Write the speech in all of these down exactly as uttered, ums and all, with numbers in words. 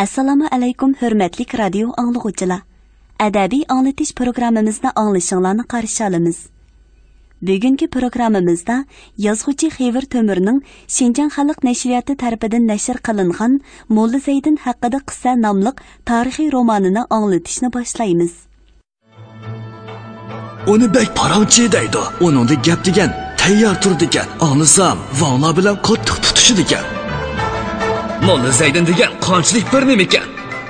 ئەسسالامۇ ئەلەيكۇم، ھۆرمەتلىك رادىيو ئاڭلىغۇچىلار! ئەدەبىي ئاڭلىتىش پروگراممىمىزنى ئاڭلىشىڭلارنى قارشى ئالىمىز. بۈگۈنكى پروگراممىمىزدا يازغۇچى خېۋىر تۆمۈرنىڭ شىنجاڭ خەلق نەشرىياتى تەرىپىدىن نەشر قىلىنغان موللا زەيدىن ھەققىدە قىسسە ناملىق تارىخىي رومانىنى ئاڭلىتىشنى باشلايمىز. ئۇنى بەك پاراڭچى دەيدۇ. ئۇنىڭدا گەپ دېگەن تەييار تۇرىدىكەن. ئاڭلىسام، ۋاڭلار بىلەن قاتتىق تۇتۇشىدىكەن. موللا زەيدىن دېگەن قانچىلىك بىر نېمىكەن؟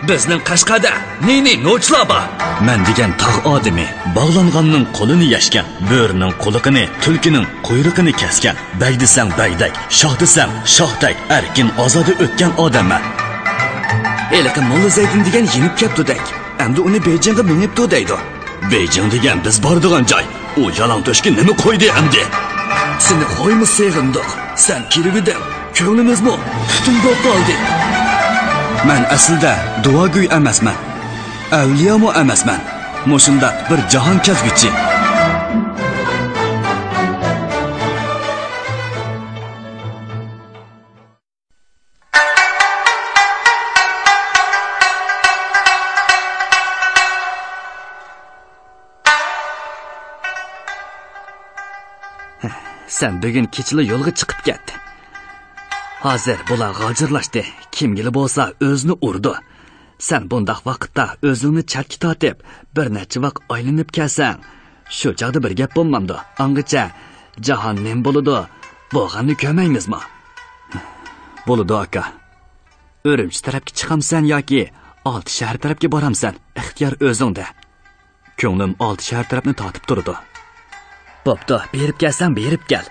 بىزنىڭ قەشقەردە نى-نى نوچىلار بار. مەن دېگەن تاغ ئادىمى، باغلانغاننىڭ قولىنى يەشكەن، بۆرىنىڭ قۇلىقىنى، تۈلكىنىڭ قۇيرۇقىنى كەسكەن، بەگ دېسەڭ بەگدەك، شاھ دېسەڭ شاھدەك ئەركىن ئازادە ئۆتكەن ئادەممەن. ھېلىقى موللا زەيدىن دېگەن يېنىپ كەپتۇدەك. ئەمدى ئۇنى بېيجىڭغا مېڭىپتۇ دەيدۇ. بېيجىڭ دېگەن بىز بارىدىغان جاي. ئۇ يالاڭ تۆشكە نېمە قويدى ئەمدى؟ سېنى قويمۇ سېغىندۇق. سەن كېلىۋىدىڭ، كۆڭلىمىزمۇ پۈتۈن بولۇپ قالدى. مەن ئەسلىدە دۇئاگوي ئەمەسمەن. ئەۋلىيامۇ ئەمەسمەن. مۇشۇنداق بىر جاھان كەزگۈچى. سەن بۈگۈن كېچىلا يولغا چىقىپ كەت. ھازىر بۇلار غاجىرلاشتى. كىمگىلا بولسا ئۆزىنى ئۇرىدۇ. سەن بۇنداق ۋاقىتتا ئۆزۈڭنى چەتكە تارتىپ، بىر نەچچە ۋاق ئايلىنىپ كەلسەڭ، شۇ چاغدا بىر گەپ بولمامدۇ؟ ئاڭغىچە جاھان نېمە بولىدۇ، بولغاننى كۆرمەيمىزمۇ؟ بولىدۇ، ئاكا. ئۈرۈمچى تەرەپكە چىقامسەن ياكى ئالتە شەھەر تەرەپكە بارامسەن، ئىختىيار ئۆزۈڭدە. كۆڭلۈم ئالتە شەھەر تەرەپنى تارتىپ تۇرىدۇ. بوپتۇ، بېرىپ كەلسەڭ بېرىپ كەل.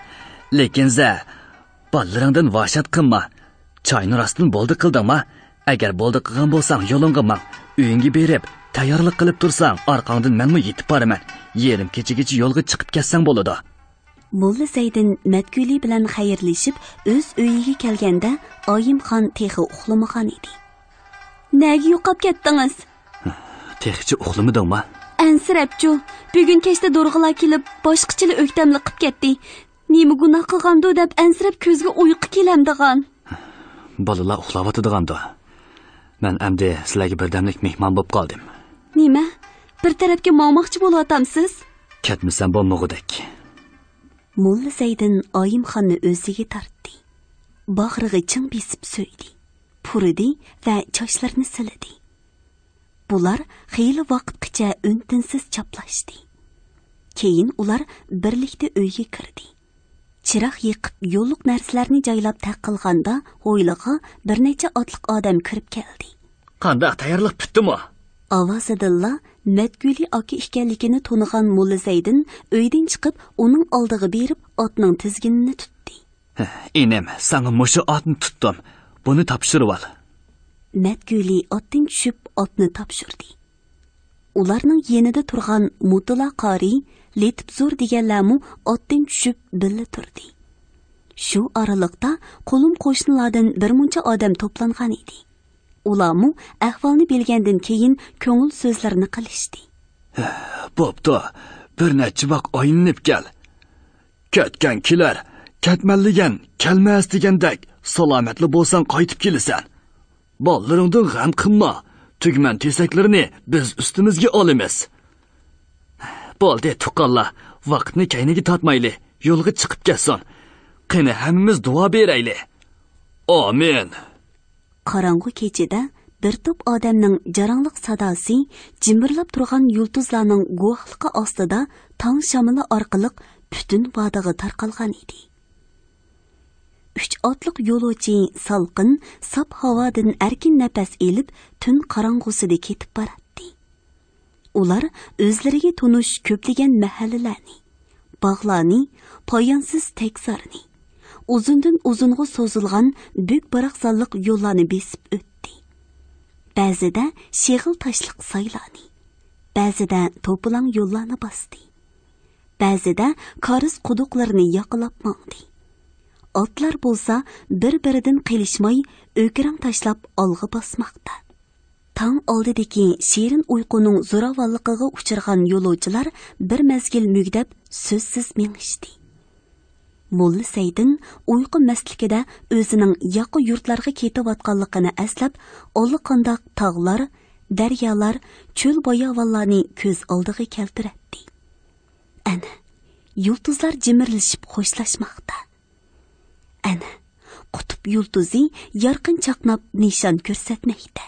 لېكىن زە، بالىلىرىڭدىن ۋاھشەت قىلما. چاينى راستتىن بولدى قىلدىڭما؟ ئەگەر بولدى قىلغان بولساڭ يولۇڭغا ماڭ. ئۆيۈڭگە بېرىپ تەييارلىق قىلىپ تۇرساڭ ئارقاڭدىن مەنمۇ يېتىپ بارىمەن. يېرىم كېچىگىچە يولغا چىقىپ كەتسەڭ بولىدۇ. موللا زەيدىن مەتگۈلى بىلەن خەيرلىشىپ ئۆز ئۆيىگە كەلگەندە ئايىمخان تېخى ئۇخلىمىغان ئىدى. نەگە يوقاپ كەتتىڭىز؟ تېخىچە ئۇخلىمىدىڭما؟ ئەنسىرەپچۇ. بۈگۈن كەچتە دورغىلار كېلىپ باشقىچىلا ئۆكتەملىك قىپ كەتتى. نېمە گۇناھ قىلغاندۇ دەپ ئەنسىرەپ كۆزگە ئۇيقۇ كېلەمدىغان. بالىلار ئۇخلاۋاتىدىغاندۇ؟ مەن ئەمدى سىلەرگە بىردەملىك مېھمان بوپ قالدىم. نېمە؟ بىر تەرەپكە ماڭماقچى بولۇۋاتامسىز؟ كەتمىسەم بولمىغۇدەك. موللا زەيدىن ئايىمخاننى ئۆزىگە تارتتى. باغرىغا چىڭ بېسىپ سۆيدى. پۇرىدى ۋە چاچلىرىنى سىلىدى. بۇلار خېلى ۋاقىتقىچە ئۈن-تىنسىز چاپلاشتى. كېيىن ئۇلار بىرلىكتە ئۆيگە كىردى. چىراغ يېقىپ، يوللۇق نەرسىلەرنى جايلاپ تەق قىلغاندا، ھويلىغا بىر نەچچە ئاتلىق ئادەم كىرىپ كەلدى. قانداق، تەييارلىق پۈتتىمۇ؟ ئاۋازىدىنلا مەتگۈلى ئاكا ئىكەنلىكىنى تونۇغان موللا زەيدىن ئۆيدىن چىقىپ، ئۇنىڭ ئالدىغا بېرىپ، ئاتنىڭ تىزگىنىنى تۇتتى. ئىنىم، ساڭا مۇشۇ ئاتنى تۇتتۇم. بۇنى تاپشۇرۇۋال. مەتگۈلى ئاتتىن چۈشۈپ، ئاتنى تاپشۇردى. ئۇلارنىڭ يېنىدا تۇرغان مۇتىلا قارى، لېتىپزور دېگەنلەرمۇ ئاتتىن چۈشۈپ بىللە تۇردى. شۇ ئارىلىقتا قولۇم-قوشنىلاردىن بىر مۇنچە ئادەم توپلانغان ئىدى. ئۇلارمۇ ئەھۋالنى بىلگەندىن كېيىن كۆڭۈل سۆزلىرىنى قىلىشتى. بوپتۇ، بىر نەچچە ۋاق ئايلىنىپ كەل. كەتكەن كېلەر، كەتمەن دېگەن كەلمەس دېگەندەك، سالامەتلا بولساڭ قايتىپ كېلىسەن. بالىلىرىڭدىن غەم قىلما، تۈگمەن تېسەكلىرىنى بىز ئۈستىمىزگە ئالىمىز. بولدى، تۇغقانلار، ۋاقىتنى كەينىگە تارتمايلى، يولغا چىقىپ كەتسۇن. قېنى، ھەممىمىز دۇئا بېرەيلى. ئامىن. قاراڭغۇ كېچىدە بىر توپ ئادەمنىڭ جاراڭلىق ساداسى جىمىرلاپ تۇرغان يۇلتۇزلارنىڭ گۇۋاھلىقى ئاستىدا تاڭ شامىلى ئارقىلىق پۈتۈن ۋادىغا تارقالغان ئىدى. ئۈچ ئاتلىق يولۇچى سالقىن، ساپ ھاۋادىن ئەركىن نەپەس ئېلىپ، تۈن قاراڭغۇسىدا كېتىپ باراتتى. ئۇلار ئۆزلىرىگە تونۇش كۆپلىگەن مەھەللىلەرنى، باغلارنى، پايانسىز تەكزارنى، ئۇزۇندىن ئۇزۇنغا سوزۇلغان بۈك-باراقسانلىق يوللارنى بېسىپ ئۆتتى. بەزىدە شېغىل تاشلىق سايلارنى، بەزىدە توپىلاڭ يوللارنى باستى. بەزىدە كارىز قۇدۇقلىرىنى ياقىلاپ ماڭدى. ئاتلار بولسا بىر-بىرىدىن قېلىشماي ئۆكىرەڭ تاشلاپ ئالغا باسماقتا. تاڭ ئالدىدىكى شېرىن ئۇيقۇنىڭ زوراۋانلىقىغا ئۇچرىغان يولۇچىلار بىر مەزگىل مۈگدەپ سۆزسىز مېڭىشتى. موللا سەيدىن ئۇيقۇ مەستلىكىدە ئۆزىنىڭ ياقا يۇرتلارغا كېتىۋاتقانلىقىنى ئەسلەپ، ئاللىقانداق تاغلار، دەريالار، چۆل باياۋانلارنى كۆز ئالدىغا كەلتۈرەتتى. ئەنە، يۇلتۇزلار جىمىرلىشىپ خوشلاشماقتا. ئەنە، قۇتۇپ يۇلتۇزى يارقىن چاقناپ نىشان كۆرسەتمەكتە.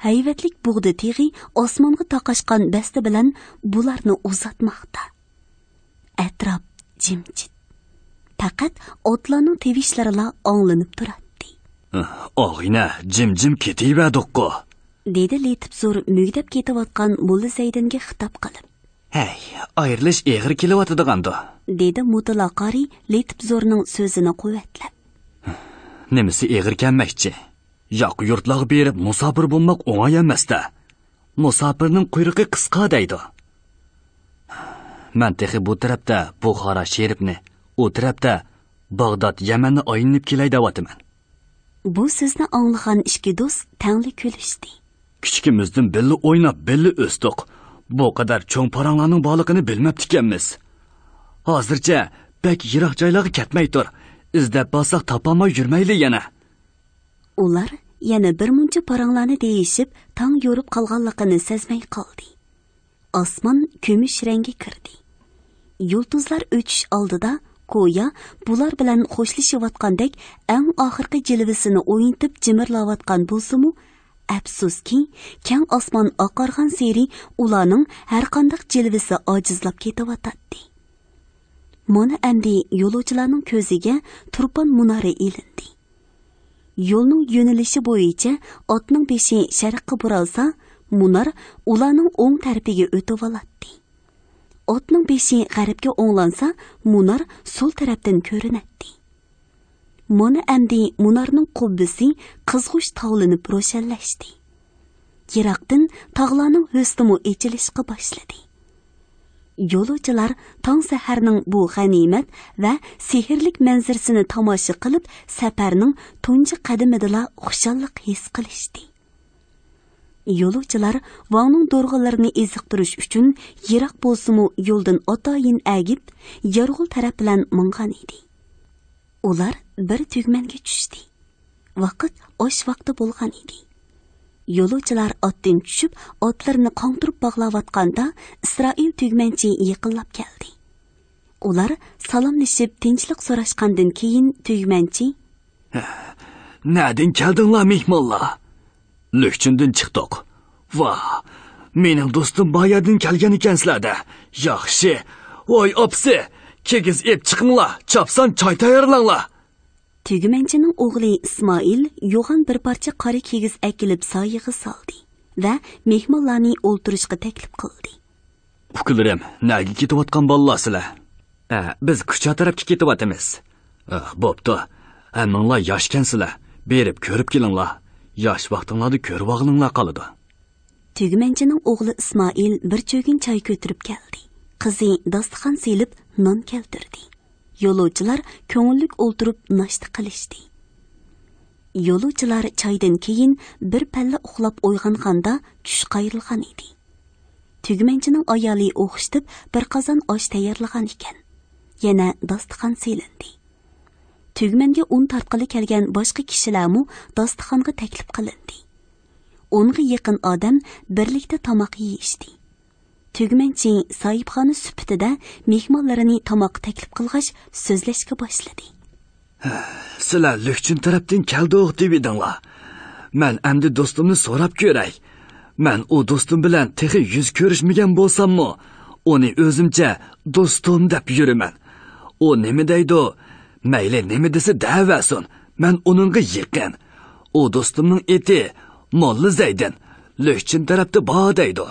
ھەيۋەتلىك بۇغدا تېغى ئاسمانغا تاقاشقان بەستە بىلەن بۇلارنى ئۇزاتماقتا. ئەتراپ جىمجىت. پەقەت ئاتلارنىڭ تىۋىشلىرىلا ئاڭلىنىپ تۇراتتى. ئاغىنە، جىمجىم كېتىۋەردۇققۇ، دېدى لېتىپزور مۈگدەپ كېتىۋاتقان موللا زەيدىنگە خىتاب قىلىپ. ھەي، ئايرىلىش ئېغىر كېلىۋاتىدىغاندۇ؟ دېدى مۇتىلا قارى لېتىپزورنىڭ سۆزىنى قۇۋۋەتلەپ. نېمىسى ئېغىر كەلمەكچى؟ ياقا يۇرتلارغا بېرىپ مۇساپىر بولماق ئوڭاي ئەمەستە. مۇساپىرنىڭ قۇيرۇقى قىسقا دەيدۇ. مەن تېخى بۇ تەرەپتە بۇخارا شېرىپنى، ئۇ تەرەپتە باغداد يەمەننى ئايلىنىپ كېلەي دەۋاتىمەن. بۇ سۆزنى ئاڭلىغان ئىككى دوست تەڭلا كۈلۈشتى. كىچىكىمىزدىن بىللە ئويناپ، بىللە ئۆستۇق. بۇ قەدەر چوڭ پاراڭلارنىڭ بارلىقىنى بىلمەپتىكەنمىز. ھازىرچە بەك يىراق جايلارغا كەتمەي تۇر. ئىزدەپ بارساق تاپالماي يۈرمەيلى يەنە. ئۇلار يەنە بىر مۇنچە پاراڭلارنى دېيىشىپ، تاڭ يورۇپ قالغانلىقىنى سەزمەي قالدى. ئاسمان كۈمۈش رەڭگە كىردى. يۇلتۇزلار ئۆچۈش ئالدىدا گويا بۇلار بىلەن خوشلىشىۋاتقاندەك ئەڭ ئاخىرقى جىلۋىسىنى ئوينىتىپ جىمىرلاۋاتقان بولسىمۇ، ئەپسۇسكى، كەڭ ئاسمان ئاقارغانسېرى ئۇلارنىڭ ھەرقانداق جىلۋىسى ئاجىزلاپ كېتىۋاتاتتى. مانا ئەمدى يولۇچىلارنىڭ كۆزىگە تۇرپان مۇنارى ئىلىندى. يولنىڭ يۆنىلىشى بويىچە ئاتنىڭ بېشى شەرققە بۇرالسا، مۇنار ئۇلارنىڭ ئوڭ تەرىپىگە ئۆتۈۋالاتتى. ئاتنىڭ بېشى غەربكە ئوڭلانسا، مۇنار سول تەرەپتىن كۆرۈنەتتى. مانا ئەمدى مۇنارنىڭ قۇببىسى قىزغۇچ تاۋلىنىپ روشەنلەشتى. يىراقتىن تاغلارنىڭ ھۆسنىمۇ ئېچىلىشقا باشلىدى. يولۇچىلار تاڭ سەھەرنىڭ بۇ غەنىيمەت ۋە سېھىرلىك مەنزىرىسىنى تاماشا قىلىپ، سەپەرنىڭ تۇنجى قەدىمىدىلا خۇشاللىق ھېس قىلىشتى. يولۇچىلار ۋاڭنىڭ دورغىلىرىنى ئېزىقتۇرۇش ئۈچۈن يىراق بولسىمۇ يولدىن ئاتايىن ئەگىپ، يارغول تەرەپ بىلەن ماڭغان ئىدى. ئۇلار بىر تۈگمەنگە چۈشتى. ۋاقىت ئاش ۋاقتى بولغان ئىدى. يولۇچىلار ئاتتىن چۈشۈپ، ئاتلىرىنى قاڭدۇرۇپ باغلاۋاتقاندا، ئىسرائىل تۈگمەنچى يېقىنلاپ كەلدى. ئۇلار سالاملىشىپ، تىنچلىق سوراشقاندىن كېيىن، تۈگمەنچى، نەدىن كەلدىڭلار، مېھمانلار؟ لۈكچۈندىن چىقتۇق. ۋاھ، مېنىڭ دوستۇم بايادىن كەلگەن ئىكەنسىلەر-دە. ياخشى. ۋاي ئاپىسى، كىگىز ئېپ چىقىڭلار، چاپسان چاي تەييارلاڭلار. تۈگمەنچىنىڭ ئوغلى ئىسمائىل يوغان بىر پارچە قارا كىگىز ئەكېلىپ سايىغا سالدى ۋە مېھمانلارنى ئولتۇرۇشقا تەكلىپ قىلدى. ئۇكىلىرىم، نەگە كېتىۋاتقان بالىلار سىلەر؟ ئە، بىز كۇچا تەرەپكە كېتىۋاتىمىز. ئە، بوپتۇ. ھەممىڭلار ياشكەنسىلەر. بېرىپ كۆرۈپ كېلىڭلار. ياش ۋاقتىڭلاردا كۆرۈۋالغىنىڭلار قالىدۇ. تۈگمەنچىنىڭ ئوغلى ئىسمائىل بىر چۆگۈن چاي كۆتۈرۈپ كەلدى. قىزى داستىخان سېلىپ نان كەلتۈردى. يولۇچىلار كۆڭۈللۈك ئولتۇرۇپ ناشتا قىلىشتى. يولۇچىلار چايدىن كېيىن بىر پەللە ئۇخلاپ ئويغانغاندا چۈش قايرىلغان ئىدى. تۈگمەنچىنىڭ ئايالى ئوخشىتىپ بىر قازان ئاش تەييارلىغان ئىكەن. يەنە داستىخان سېلىندى. تۈگمەنگە ئۇن تارتقىلى كەلگەن باشقا كىشىلەرمۇ داستىخانغا تەكلىپ قىلىندى. ئونغا يېقىن ئادەم بىرلىكتە تاماق يېيىشتى. تۈگمەنچى ساھىبخانا سۈپىتىدە مېھمانلىرىنى تاماققا تەكلىپ قىلغاچ، سۆزلەشكە باشلىدى. سىلەر لۈكچۈن تەرەپتىن كەلدۇق دېۋىدىڭلار. مەن ئەمدى دوستۇمنى سوراپ كۆرەي. مەن ئۇ دوستۇم بىلەن تېخى يۈز كۆرۈشمىگەن بولساممۇ، ئۇنى ئۆزۈمچە دوستۇم دەپ يۈرىمەن. ئۇ نېمە دەيدۇ؟ مەيلى نېمە دېسە دەۋەرسۇن، مەن ئۇنىڭغا يېقىن. ئۇ دوستۇمنىڭ ئېتى موللا زەيدىن، لۈكچۈن تەرەپتە بار دەيدۇ.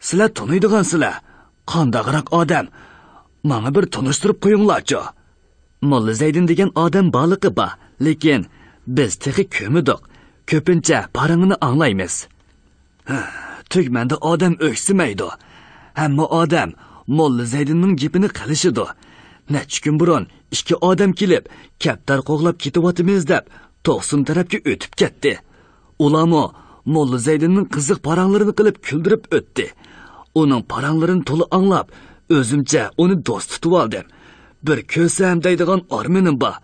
سىلەر تونۇيدىغانسىلەر، قانداقراق ئادەم؟ ماڭا بىر تونۇشتۇرۇپ قويۇڭلارچۇ. موللا زەيدىن دېگەن ئادەم بارلىقى بار، لېكىن بىز تېخى كۆرمىدۇق. كۆپىنچە پاراڭىنى ئاڭلايمىز. تۈگمەندە ئادەم ئۆكسىمەيدۇ. ھەممە ئادەم موللا زەيدىننىڭ گېپىنى قىلىشىدۇ. نەچچە كۈن بۇرۇن ئىككى ئادەم كېلىپ، كەپتەر قوغلاپ كېتىۋاتىمىز دەپ، توقسۇن تەرەپكە ئۆتۈپ كەتتى. ئۇلارمۇ موللا زەيدىننىڭ قىزىق پاراڭلىرىنى قىلىپ كۈلدۈرۈپ ئۆتتى. ئۇنىڭ پاراڭلىرىنى تولا ئاڭلاپ، ئۆزۈمچە ئۇنى دوست تۇتۇۋالدىم. بىر كۆرسەم دەيدىغان ئارمىنىم بار.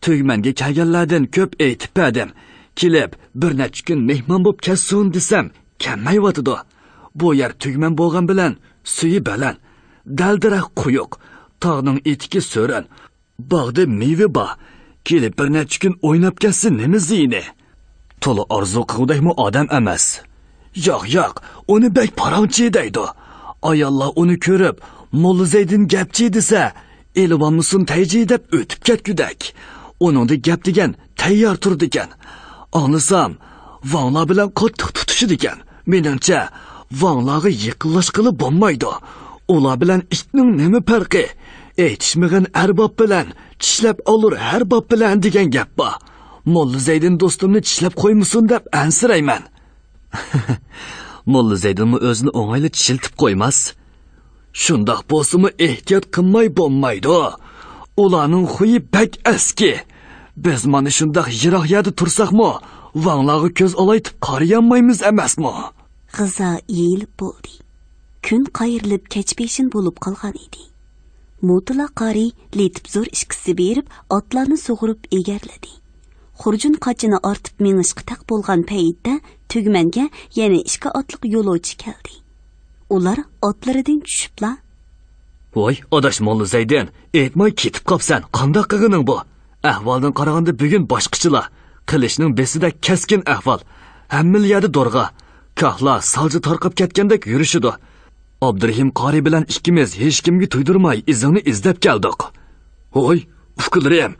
تۈگمەنگە كەلگەنلەردىن كۆپ ئېيتىپ بەردىم. كېلىپ، بىر نەچچە كۈن مېھمان بولۇپ كەتسۇن دېسەم، كەلمەيۋاتىدۇ. بۇ يەر تۈگمەن بولغان بىلەن سۈيى بەلەن، دەل-دەرەخ قويۇق، تاغنىڭ ئېتىكى سۆرۈن، باغدا مېۋە بار. كېلىپ بىر نەچچە كۈن ئويناپ كەتسە نېمە زىيىنى؟ تولا ئارزۇ قىلغۇدەكمۇ ئادەم ئەمەس. ياق، ياق، ئۇنى بەك پاراڭچى دەيدۇ. ئاياللار ئۇنى كۆرۈپ، موللا زەيدىن گەپچى دېسە، ئېلىۋالمىسۇن تەيجى دەپ ئۆتۈپ كەتكۈدەك. ئۇنىڭدا گەپ دېگەن تەييار تۇرىدىكەن. ئاڭلىسام، ۋاڭلار بىلەن قاتتىق تۇتىشىدىكەن. مېنىڭچە، ۋاڭلارغا يېقىنلاشقىلى بولمايدۇ. ئۇلار بىلەن ئىتنىڭ نېمە پەرقى؟ ئېيتىشمىغىن ئەرباب بىلەن، چىشلەپ ئالۇر ھەر باب بىلەن دېگەن گەپ بار. موللا زەيدىن دوستۇمنى چىشلەپ قويمىسۇن دەپ ئەنسىرەيمەن. موللا زەيدىنمۇ ئۆزىنى ئوڭايلا چىشلىتىپ قويماس. شۇنداق بولسىمۇ ئېھتىيات قىلماي بولمايدۇ. ئۇلارنىڭ خۇيى بەك ئەسكى. بىز مانا شۇنداق يىراق يەردە تۇرساقمۇ، ۋاڭلارغا كۆز ئالايتىپ قارىيالمايمىز ئەمەسمۇ؟ غىزا يېيىلىپ بولدى. كۈن قايرىلىپ كەچ پېشىن بولۇپ قالغان ئىدى. مۇتىلا قارى لېتىپزور ئىككىسى بېرىپ ئاتلارنى سۇغۇرۇپ ئېگەرلىدى. خۇرجۇن قاچىنى ئارتىپ مېڭىشقا تەق بولغان پەيتتە تۈگمەنگە يەنە ئىككى ئاتلىق يولۇچى كەلدى. ئۇلار ئاتلىرىدىن چۈشۈپلا، ۋاي ئاداش موللا زەيدىن، ئېيتماي كېتىپ قاپسەن، قانداق قىلغىنىڭ بۇ؟ ئەھۋالدىن قارىغاندا بۈگۈن باشقىچىلا. قىلىچنىڭ بېسىدەك كەسكىن ئەھۋال. ھەممىلا يەردە دورغا. كاھلا سالچى تارقاپ كەتكەندەك يۈرۈشىدۇ. ئابدۇرېھىم قارى بىلەن ئىككىمىز ھېچكىمگە تۇيدۇرماي ئىزىڭنى ئىزدەپ كەلدۇق. ھوي، ئۇكىلىرىم،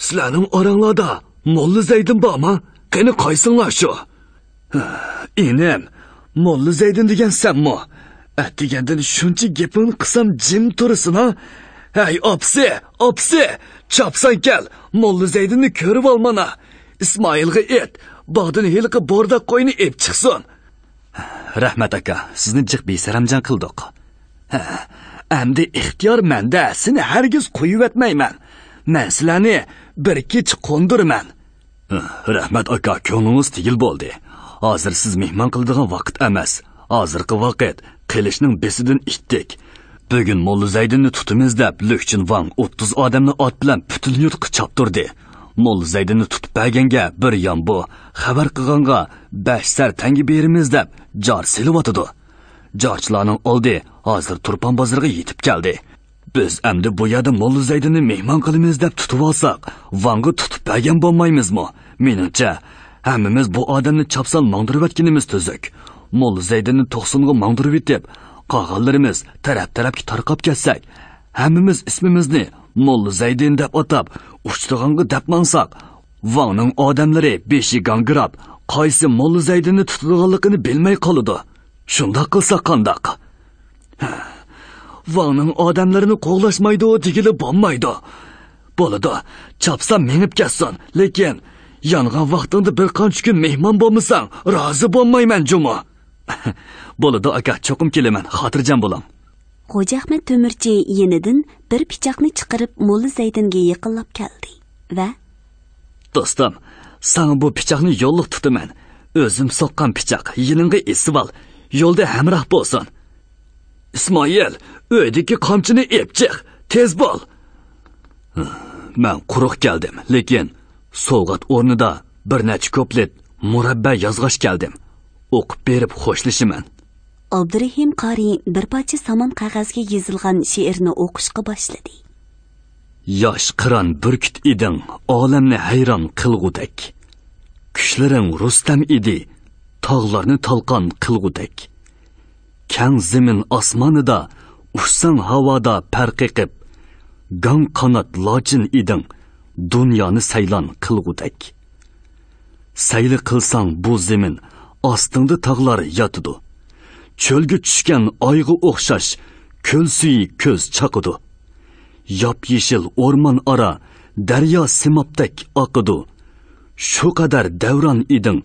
سىلەرنىڭ ئاراڭلاردا موللا زەيدىن بارمۇ؟ قېنى قايسىڭلار شۇ؟ ئىنىم، موللا زەيدىن دېگەن سەنمۇ؟ ئەتىگەندىن شۇنچە گېپىڭنى قىلسام جىم تۇرىسىنا؟ ھەي ئاپىسى، ئاپىسى، چاپسان كەل، موللا زەيدىننى كۆرۈۋالمانا. ئىسمائىلغا ئېيت، باغدىن ھېلىقى بورداق قوينى ئېلىپ چىقسۇن. رەھمەت ئاكا، سىزنى جىق بىسەرەمجان قىلدۇق. ھە، ئەمدى ئىختىيار مەندە، سېنى ھەرگىز قويۇۋەتمەيمەن. مەن سىلەرنى بىر كېچە قوندۇرىمەن. رەھمەت ئاكا، كۆڭلىڭىز تېگىل بولدى. ھازىر سىز مېھمان قىلىدىغان ۋاقىت ئەمەس. ھازىرقى ۋاقىت قىلىچنىڭ بېسىدىن ئىتتىك. بۈگۈن موللا زەيدىننى تۇتىمىز دەپ لۈكچىن ۋاڭ ئوتتۇز ئادەمنى ئات بىلەن پۈتۈن يۇرتقا چاپتۇردى. موللا زەيدىننى تۇتۇپ بەرگەنگە بىر يامبۇ، خەۋەر قىلغانغا بەش سەر تەڭگە بېرىمىز دەپ جار سېلىۋاتىدۇ. جارچىلارنىڭ ئالدى ھازىر تۇرپان بازىرىغا يېتىپ كەلدى. بىز ئەمدى بۇ يەردە موللا زەيدىننى مېھمان قىلىمىز دەپ تۇتۇۋالساق، ۋاڭغا تۇتۇپ بەرگەن بولمايمىزمۇ؟ مېنىڭچە، ھەممىمىز بۇ ئادەمنى چاپسان ماڭدۇرۇۋەتكىنىمىز تۈزۈك. موللا زەيدىننى توقسۇنغا ماڭدۇرۇۋېتىپ، قالغانلىرىمىز تەرەپ-تەرەپكە تارقاپ كەتسەك، ھەممىمىز ئىسمىمىزنى موللا زەيدىن دەپ ئاتاپ، ئۇچىدىغانغا دەپ ماڭساق، ۋاڭنىڭ ئادەملىرى بېشى گاڭگىراپ، قايسى موللا زەيدىننى تۇتىدىغانلىقىنى بىلمەي قالىدۇ. شۇنداق قىلساق قانداق؟ ۋاڭنىڭ ئادەملىرىنى قوغلاشمايدۇ دېگىلى بولمايدۇ. بولىدۇ، چاپسان مېڭىپ كەتسۇن، لېكىن يانغان ۋاقتىڭدا بىر قانچە كۈن مېھمان بولمىساڭ، رازى بولمايمەن جۇمۇ. بولىدۇ ئاكا، چوقۇم كېلىمەن، خاتىرجەم بولۇڭ. خوجا ئەخمەت تۆمۈرچى يېنىدىن بىر پىچاقنى چىقىرىپ موللا زەيدىنگە يېقىنلاپ كەلدى ۋە، دوستۇم، ساڭا بۇ پىچاقنى يوللۇق تۇتىمەن. ئۆزۈم سوققان پىچاق، يېنىڭغا ئېسىۋال، يولدا ھەمراھ بولسۇن. ئىسمائىل، ئۆيدىكى قامچىنى ئېلىپ چىق، تېز بول. مەن قۇرۇق كەلدىم، لېكىن سوۋغات ئورنىدا بىر نەچچە كۇپلېت مۇرەببە يازغاچ كەلدىم. ئوقۇپ بېرىپ خوشلىشىمەن. ئابدۇرېھىم قارى بىر پارچە سامان قەغەزگە يېزىلغان شېئىرنى ئوقۇشقا باشلىدى. ياش قىران بۈركۈت ئىدىڭ، ئالەمنى ھەيران قىلغۇدەك. كۈچلىرىڭ رۇستەم ئىدى، تاغلارنى تالقان قىلغۇدەك. كەڭ زېمىن ئاسمانىدا ئۇچساڭ ھاۋادا پەر قېقىپ، گاڭ قانات لاچىن ئىدىڭ، دۇنيانى سەيلان قىلغۇدەك. سەيلە قىلساڭ بۇ زېمىن، ئاستىڭدا تاغلار ياتىدۇ. چۆلگە چۈشكەن ئايغا ئوخشاش، كۆل سۈيى كۆز چاقىدۇ. ياپيېشىل ئورمان ئارا، دەريا سىمابتەك ئاقىدۇ. شۇ قەدەر دەۋران ئىدىڭ،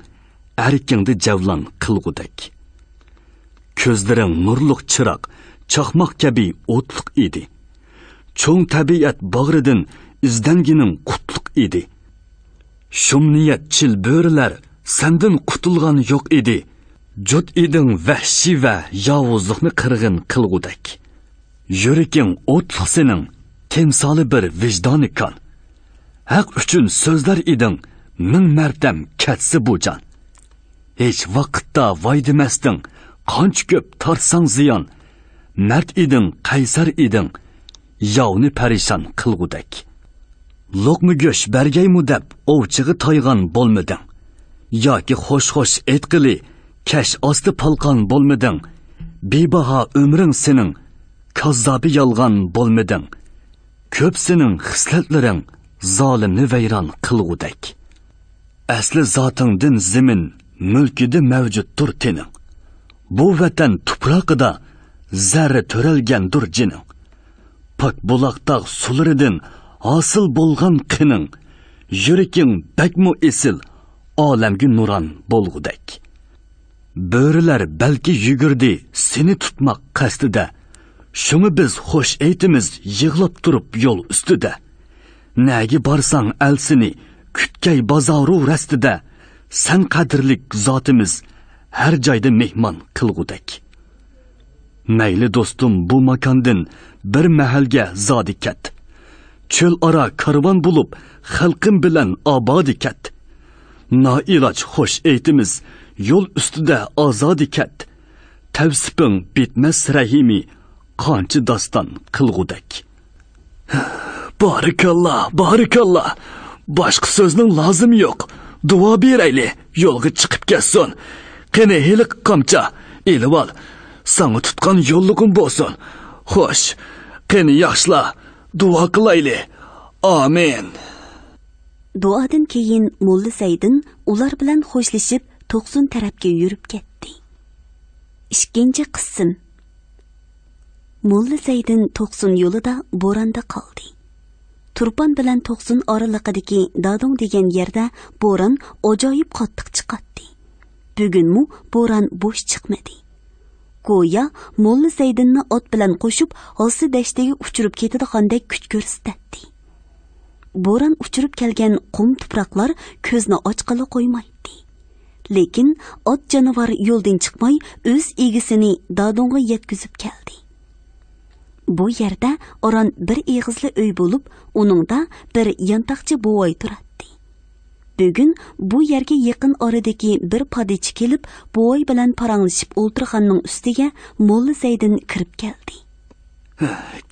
ئەركىڭدە جەۋلان قىلغۇدەك. كۆزلىرىڭ نۇرلۇق چىراغ، چاقماق كەبى ئوتلۇق ئىدى. چوڭ تەبىئەت باغرىدىن ئىزدەنگىنىڭ قۇتلۇق ئىدى. شۇم نىيەت چىل بۆرىلەر سەندىن قۇتۇلغان يوق ئىدى. جۇت ئىدىڭ ۋەھشىي ۋە ياۋۇزلۇقنى قىرغىن قىلغۇدەك. يۈرىكىڭ ئوتلۇق سېنىڭ، تىمسالى بىر ۋىجدانى كان. ھەق ئۈچۈن سۆزلەر ئىدىڭ، مىڭ مەرتەم كەتسە بۇ جان. ھېچ ۋاقىتتا ۋاي دېمەستىڭ، قانچە كۆپ تارتساڭ زىيان. مەرد ئىدىڭ، قەيسەر ئىدىڭ، ياۋنى پەرىشان قىلغۇدەك. لوقما گۆش بەرگەيمۇ دەپ ئوۋچىغا تايغان بولمىدىڭ. ياكى خوش-خوش ئېيتقىلى، كەش ئاستى پالقان بولمىدىڭ. بىباھا ئۆمرۈڭ سېنىڭ، كاززابى يالغان بولمىدىڭ. كۆپ سېنىڭ خىسلەتلىرىڭ، زالىمنى ۋەيران قىلغۇدەك. ئەسلى زاتىڭدىن زېمىن، مۈلكىدە مەۋجۇتتۇر تېنىڭ. بۇ ۋەتەن تۇپراقىدا زەررە تۆرەلگەندۇر جېنىڭ. پاك بۇلاق تاغ سۇلىرىدىن ھاسىل بولغان قېنىڭ. يۈرىكىڭ بەكمۇ ئېسىل، ئالەمگە نۇران بولغۇدەك. بۆرىلەر بەلكى يۈگۈردى سېنى تۇتماق قەستىدە. شۇڭا بىز خوش ئېيتىمىز يىغلاپ تۇرۇپ يول ئۈستىدە. نەگە بارساڭ ئەل سېنى كۈتكەي بازارۇ رەستىدە. سەن قەدىرلىك زاتىمىز ھەر جايدا مېھمان قىلغۇدەك. مەيلى دوستۇم بۇ ماكاندىن بىر مەھەلگە زادى كەت. چۆل ئارا كارۋان بولۇپ خەلقىم بىلەن ئابادى كەت. نائىلاج خوش ئېيتىمىز يول ئۈستىدە ئازادى كەت. تەۋسىپىڭ بىتمەس رەھىمى قانچە داستان قىلغۇدەك. بارىكاللا، بارىكاللا. باشقا سۆزنىڭ لازىمى يوق. دۇئا بېرەيلى، يولغا چىقىپ كەتسۇن. قېنى ھېلىقى قامچا، ئېلىۋال. ساڭا تۇتقان يوللۇقۇم بولسۇن. خوش، قېنى ياخشىلار، دۇئا قىلايلى. ئامىن. دۇئادىن كېيىن موللا زەيدىن ئۇلار بىلەن خوشلىشىپ توقسۇن تەرەپكە يۈرۈپ كەتتى. ئىككىنچى قىسىم. موللا زەيدىن توقسۇن يولىدا بوراندا قالدى. تۇرپان بىلەن توقسۇن ئارىلىقىدىكى دادۇڭ دېگەن يەردە بوران ئاجايىپ قاتتىق چىقاتتى. بۈگۈنمۇ بوران بوش چىقمىدى. گويا موللا زەيدىننى ئات بىلەن قوشۇپ ھاسا دەشتىگە ئۇچۇرۇپ كېتىدىغاندەك كۈچ كۆرسىتەتتى. بوران ئۇچۇرۇپ كەلگەن قۇم تۇپراقلار كۆزنى ئاچقىلى قويمايتتى. لېكىن ئات جانىۋار يولدىن چىقماي ئۆز ئىگىسىنى دادۇڭغا يەتكۈزۈپ كەلدى. بۇ يەردە ئاران بىر ئېغىزلا ئۆي بولۇپ، ئۇنىڭدا بىر يانتاقچى بوۋاي تۇراتتى. بۈگۈن بۇ يەرگە يېقىن ئارىدىكى بىر پادىچى كېلىپ، بوۋاي بىلەن پاراڭلىشىپ ئولتۇرغاننىڭ ئۈستىگە موللا زەيدىن كىرىپ كەلدى.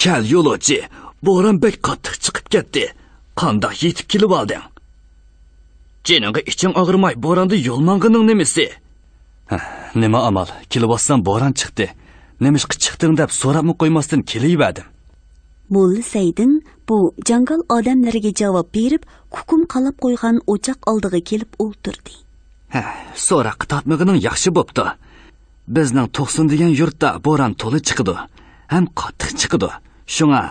كەل يولۇچى، بوران بەك قاتتىق چىقىپ كەتتى. قانداق يېتىپ كېلىۋالدىڭ؟ جېنىڭغا ئىچىڭ ئاغرىماي بوراندا يول ماڭغىنىڭ نېمىسى؟ نېمە ئامال، كېلىۋاتسام بوران چىقتى. نېمىشقا چىقتىڭ دەپ سوراپمۇ قويماستىن كېلىۋەردىم. موللا زەيدىن بۇ جاڭگال ئادەملىرىگە جاۋاب بېرىپ، كۇكۇم قالاپ قويغان ئوچاق ئالدىغا كېلىپ ئولتۇردى. ھە، سوراققا تارتمىغىنىڭ ياخشى بوپتۇ. بىزنىڭ توقسۇن دېگەن يۇرتتا بوران تولا چىقىدۇ. ھەم قاتتىق چىقىدۇ. شۇڭا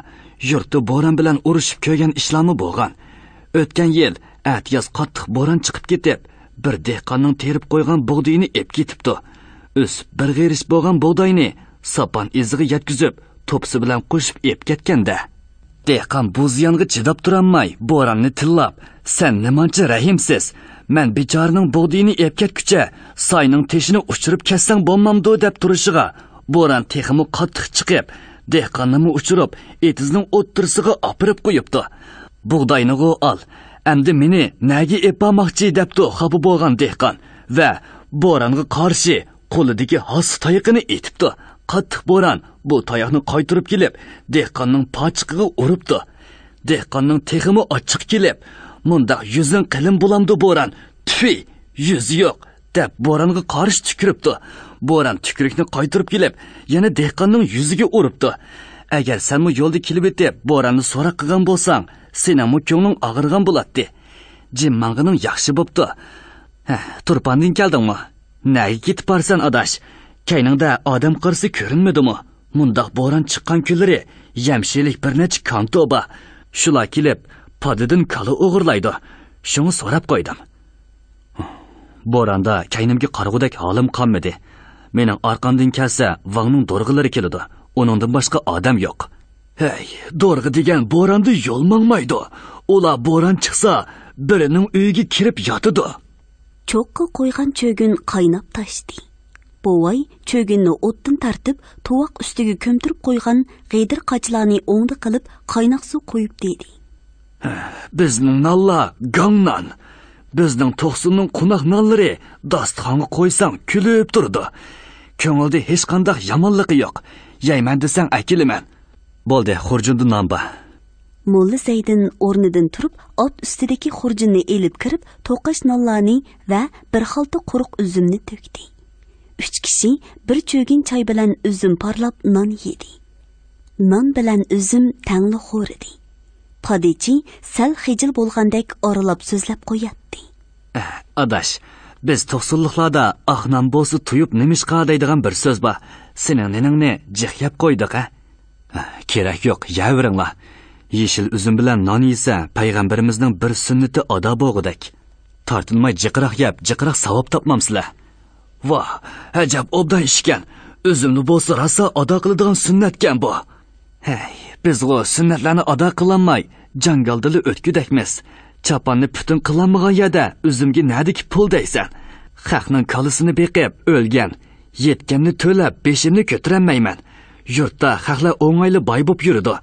يۇرتتا بوران بىلەن ئۇرۇشۇپ كۆرگەن ئىشلارمۇ بولغان. ئۆتكەن يىل ئەتىياز قاتتىق بوران چىقىپ كېتىپ، بىر دېھقاننىڭ تېرىپ قويغان بۇغدىيىنى ئېپ كېتىپتۇ. ئۆسۈپ بىر غېرىش بولغان بۇغداينى ساپان ئىزىغا يەتكۈزۈپ، توپىسى بىلەن قوشۇپ ئېپ كەتكەندە. دېھقان بۇ زىيانغا چىداپ تۇرالماي، بوراننى تىللاپ، سەن نېمانچە رەھىمسىز! مەن بىچارىنىڭ بۇغدىيىنى ئېپ كەتكۈچە، ساينىڭ تېشىنى ئۇچۇرۇپ كەتسەڭ بولمامدۇ؟ دەپ تۇرۇشىغا، بوران تېخىمۇ قاتتىق چىقىپ، دېھقاننىمۇ ئۇچۇرۇپ، ئېتىزنىڭ ئوتتۇرىسىغا ئاپىرىپ قويۇپتۇ. بۇغداينىغۇ ئال، ئەمدى مېنى نەگە ئېپ بارماقچى؟ دەپتۇ خاپا بولغان دېھقان ۋە بورانغا قارشى قولىدىكى ھاسا تايىقىنى ئېتىپتۇ. قاتتىق بوران بۇ تاياقنى قايتۇرۇپ كېلىپ، دېھقاننىڭ پاچىقىغا ئۇرۇپتۇ. دېھقاننىڭ تېخىمۇ ئاچچىقى كېلىپ، مۇنداق يۈزۈڭ قېلىن بولامدۇ بوران؟ تۈفى، يۈزى يوق، دەپ بورانغا قارشى تۈكۈرۈپتۇ. بوران تۈكۈرۈكنى قايتۇرۇپ كېلىپ، يەنە دېھقاننىڭ يۈزىگە ئۇرۇپتۇ. ئەگەر سەنمۇ يولدا كېلىۋېتىپ، بوراننى سوراق قىلغان بولساڭ، سېنىڭمۇ كۆڭلۈڭ ئاغرىغان بولاتتى. جىم ماڭغىنىڭ ياخشى بوپتۇ. ھە، تۇرپاندىن كەلدىڭمۇ؟ نەگە كېتىپ بارىسەن، ئاداش؟ كەينىڭدە ئادەم قارىسى كۆرۈنمىدىمۇ؟ مۇنداق بوران چىققان كۈنلىرى يەمشىلىك بىر نەچچە كانتو بار. شۇلار كېلىپ، پادىدىن كالا ئوغرىلايدۇ. شۇڭا سوراپ قويدۇم. بوراندا كەينىمگە قارىغۇدەك ھالىم قالمىدى. مېنىڭ ئارقامدىن كەلسە، ۋاڭنىڭ دورغىلىرى كېلىدۇ. ئۇنىڭدىن باشقا ئادەم يوق. ھەي، دورغا دېگەن بوراندا يول ماڭمايدۇ. ئۇلار بوران چىقسا، بىرىنىڭ ئۆيىگە كىرىپ ياتىدۇ. چوققا قويغان چۆگۈن قايناپ تاشتى. بوۋاي چۆگۈننى ئوتتىن تارتىپ، تۇۋاق ئۈستىگە كۆمتۈرۈپ قويغان غېدىر قاچىلارنى ئوڭدا قىلىپ، قايناق سۇ قۇيۇپ دېدى. بىزنىڭ نانلار گاڭ نان. بىزنىڭ توقسۇننىڭ قوناق نانلىرى داستىخانغا قويساڭ كۈلۈپ تۇرىدۇ. كۆڭۈلدە ھېچقانداق يامانلىقى يوق. يەيمەن دېسەڭ ئەكېلىمەن. بولدى، خۇرجۇندا نان بار. موللا زەيدىن ئورنىدىن تۇرۇپ، ئات ئۈستىدىكى خۇرجۇننى ئېلىپ كىرىپ، توقاچ نانلارنى ۋە بىر خالتا قۇرۇق ئۈزۈمنى تۆكتى. ئۈچ كىشى بىر چۆگۈن چاي بىلەن ئۈزۈم پارلاپ نان يېدى. نان بىلەن ئۈزۈم تەڭلا خورىدى. پادىچى سەل خىجىل بولغاندەك ئارىلاپ سۆزلەپ قوياتتى. ئاداش، بىز توقسۇنلۇقلاردا «ئاق نان بولسا تويۇپ نېمىشقا» دەيدىغان بىر سۆز بار. سېنىڭ نېنىڭنى جىق يەپ قويدۇق، ھە؟ كېرەك يوق، يەۋېرىڭلار. يېشىل ئۈزۈم بىلەن نان يېسە، پەيغەمبىرىمىزنىڭ بىر سۈننىتى ئادا بولغۇدەك. تارتىنماي جىقراق يەپ، جىقراق ساۋاب تاپمامسىلەر؟ ۋاھ، ئەجەب ئوبدان ئىشكەن. ئۈزۈمنى بولسا راسا ئادا قىلىدىغان سۈننەتكەن بۇ. ھەي، بىزغۇ سۈننەتلەرنى ئادا قىلالماي، جاڭگالدىلا ئۆتكۈدەكمىز. چاپاننى پۈتۈن قىلالمىغان يەردە ئۈزۈمگە نەدىكى پۇل دەيسەن؟ خەقنىڭ كالىسىنى بېقىپ ئۆلگەن، يەتكەننى تۆلەپ بېشىمنى كۆتۈرەلمەيمەن. يۇرتتا خەقلەر ئوڭايلا باي بوپ يۈرىدۇ.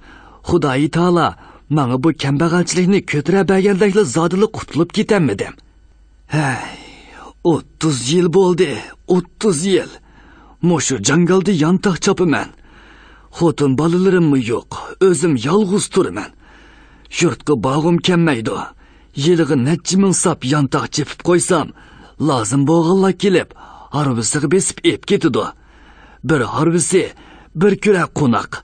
خۇدايى تائالا ماڭا بۇ كەمبەغەلچىلىكنى كۆتۈرەبەرگەندەكلا زادىلا قۇتۇلۇپ كېتەلمىدىم. ھەي، ئوتتۇز يىل بولدى، ئوتتۇز يىل. مۇشۇ جاڭگالدا يانتاق چاپىمەن. خوتۇن بالىلىرىممۇ يوق، ئۆزۈم يالغۇز تۇرىمەن. يۇرتقا بارغۇم كەلمەيدۇ. يىلىغا نەچچە مىڭ ساپ يانتاق چېپىپ قويسام، لازىم بولغانلار كېلىپ، ھارۋىسىغا بېسىپ ئېپ كېتىدۇ. بىر ھارۋىسى، بىر كۈرە قوناق.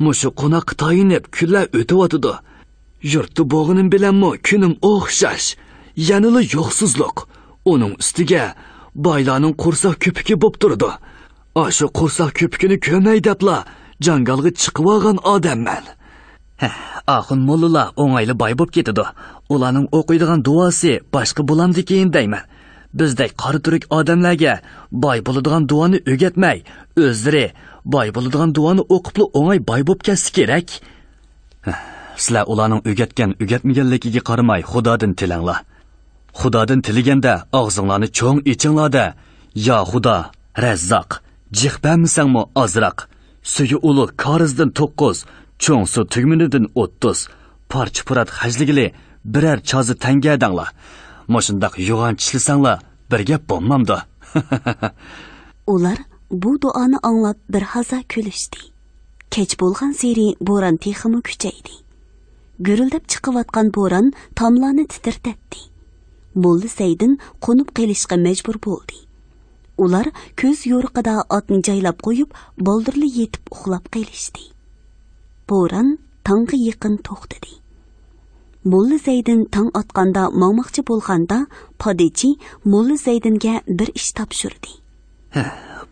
مۇشۇ قوناققا تايىنىپ كۈنلەر ئۆتۈۋاتىدۇ. يۇرتتا بولغىنىم بىلەنمۇ كۈنۈم ئوخشاش. يەنىلا يوقسۇزلۇق. ئۇنىڭ ئۈستىگە بايلارنىڭ قورساق كۆپۈكى بوپ تۇرىدۇ. ئاشۇ قورساق كۆپۈكىنى كۆرمەي دەپلا جاڭگالغا چىقىۋالغان ئادەممەن. ھە، ئاخۇن موللىلار ئوڭايلا باي بوپ كېتىدۇ. ئۇلارنىڭ ئوقۇيدىغان دۇئاسى باشقا بولامدىكىن دەيمەن. بىزدەك قارا تۈرك ئادەملەرگە باي بولىدىغان دۇئانى ئۆگەتمەي، ئۆزلىرى باي بولىدىغان دۇئانى ئوقۇپلا ئوڭاي باي بوپ كەتسە كېرەك. سىلەر ئۇلارنىڭ ئۆگەتكەن، ئۆگەتمىگەنلىكىگە قارىماي خۇدادىن تىلەڭلار. خۇدادىن تىلىگەندە ئاغزىڭلارنى چوڭ ئېچىڭلار-دە، يا خۇدا، رەززاق، جىق بەرمىسەڭمۇ ئازراق، سۈيى ئۇلۇغ كارىزدىن توققۇز، چوڭ سۇ تۈگمىنىدىن ئوتتۇز، پارچە-پۇرات خەجلىگىلى بىرەر چازا تەڭگە دەڭلار. مۇشۇنداق يوغان چىشلىسەڭلار، بىر گەپ بولمامدۇ؟ ئۇلار بۇ دۇئانى ئاڭلاپ بىر ھازا كۈلۈشتى. كەچ بولغانسېرى بوران تېخىمۇ كۈچەيدى. گۈرۈلدەپ چىقىۋاتقان بوران تاملارنى تىترىتەتتى. موللا زەيدىن قونۇپ قېلىشقا مەجبۇر بولدى. ئۇلار كۆز يورۇقىدا ئاتنى جايلاپ قويۇپ، بالدۇرلا يېتىپ ئۇخلاپ قېلىشتى. بوران تاڭغا يېقىن توختىدى. موللا زەيدىن تاڭ ئاتقاندا ماڭماقچى بولغاندا، پادىچى موللا زەيدىنگە بىر ئىش تاپشۇردى. ھە،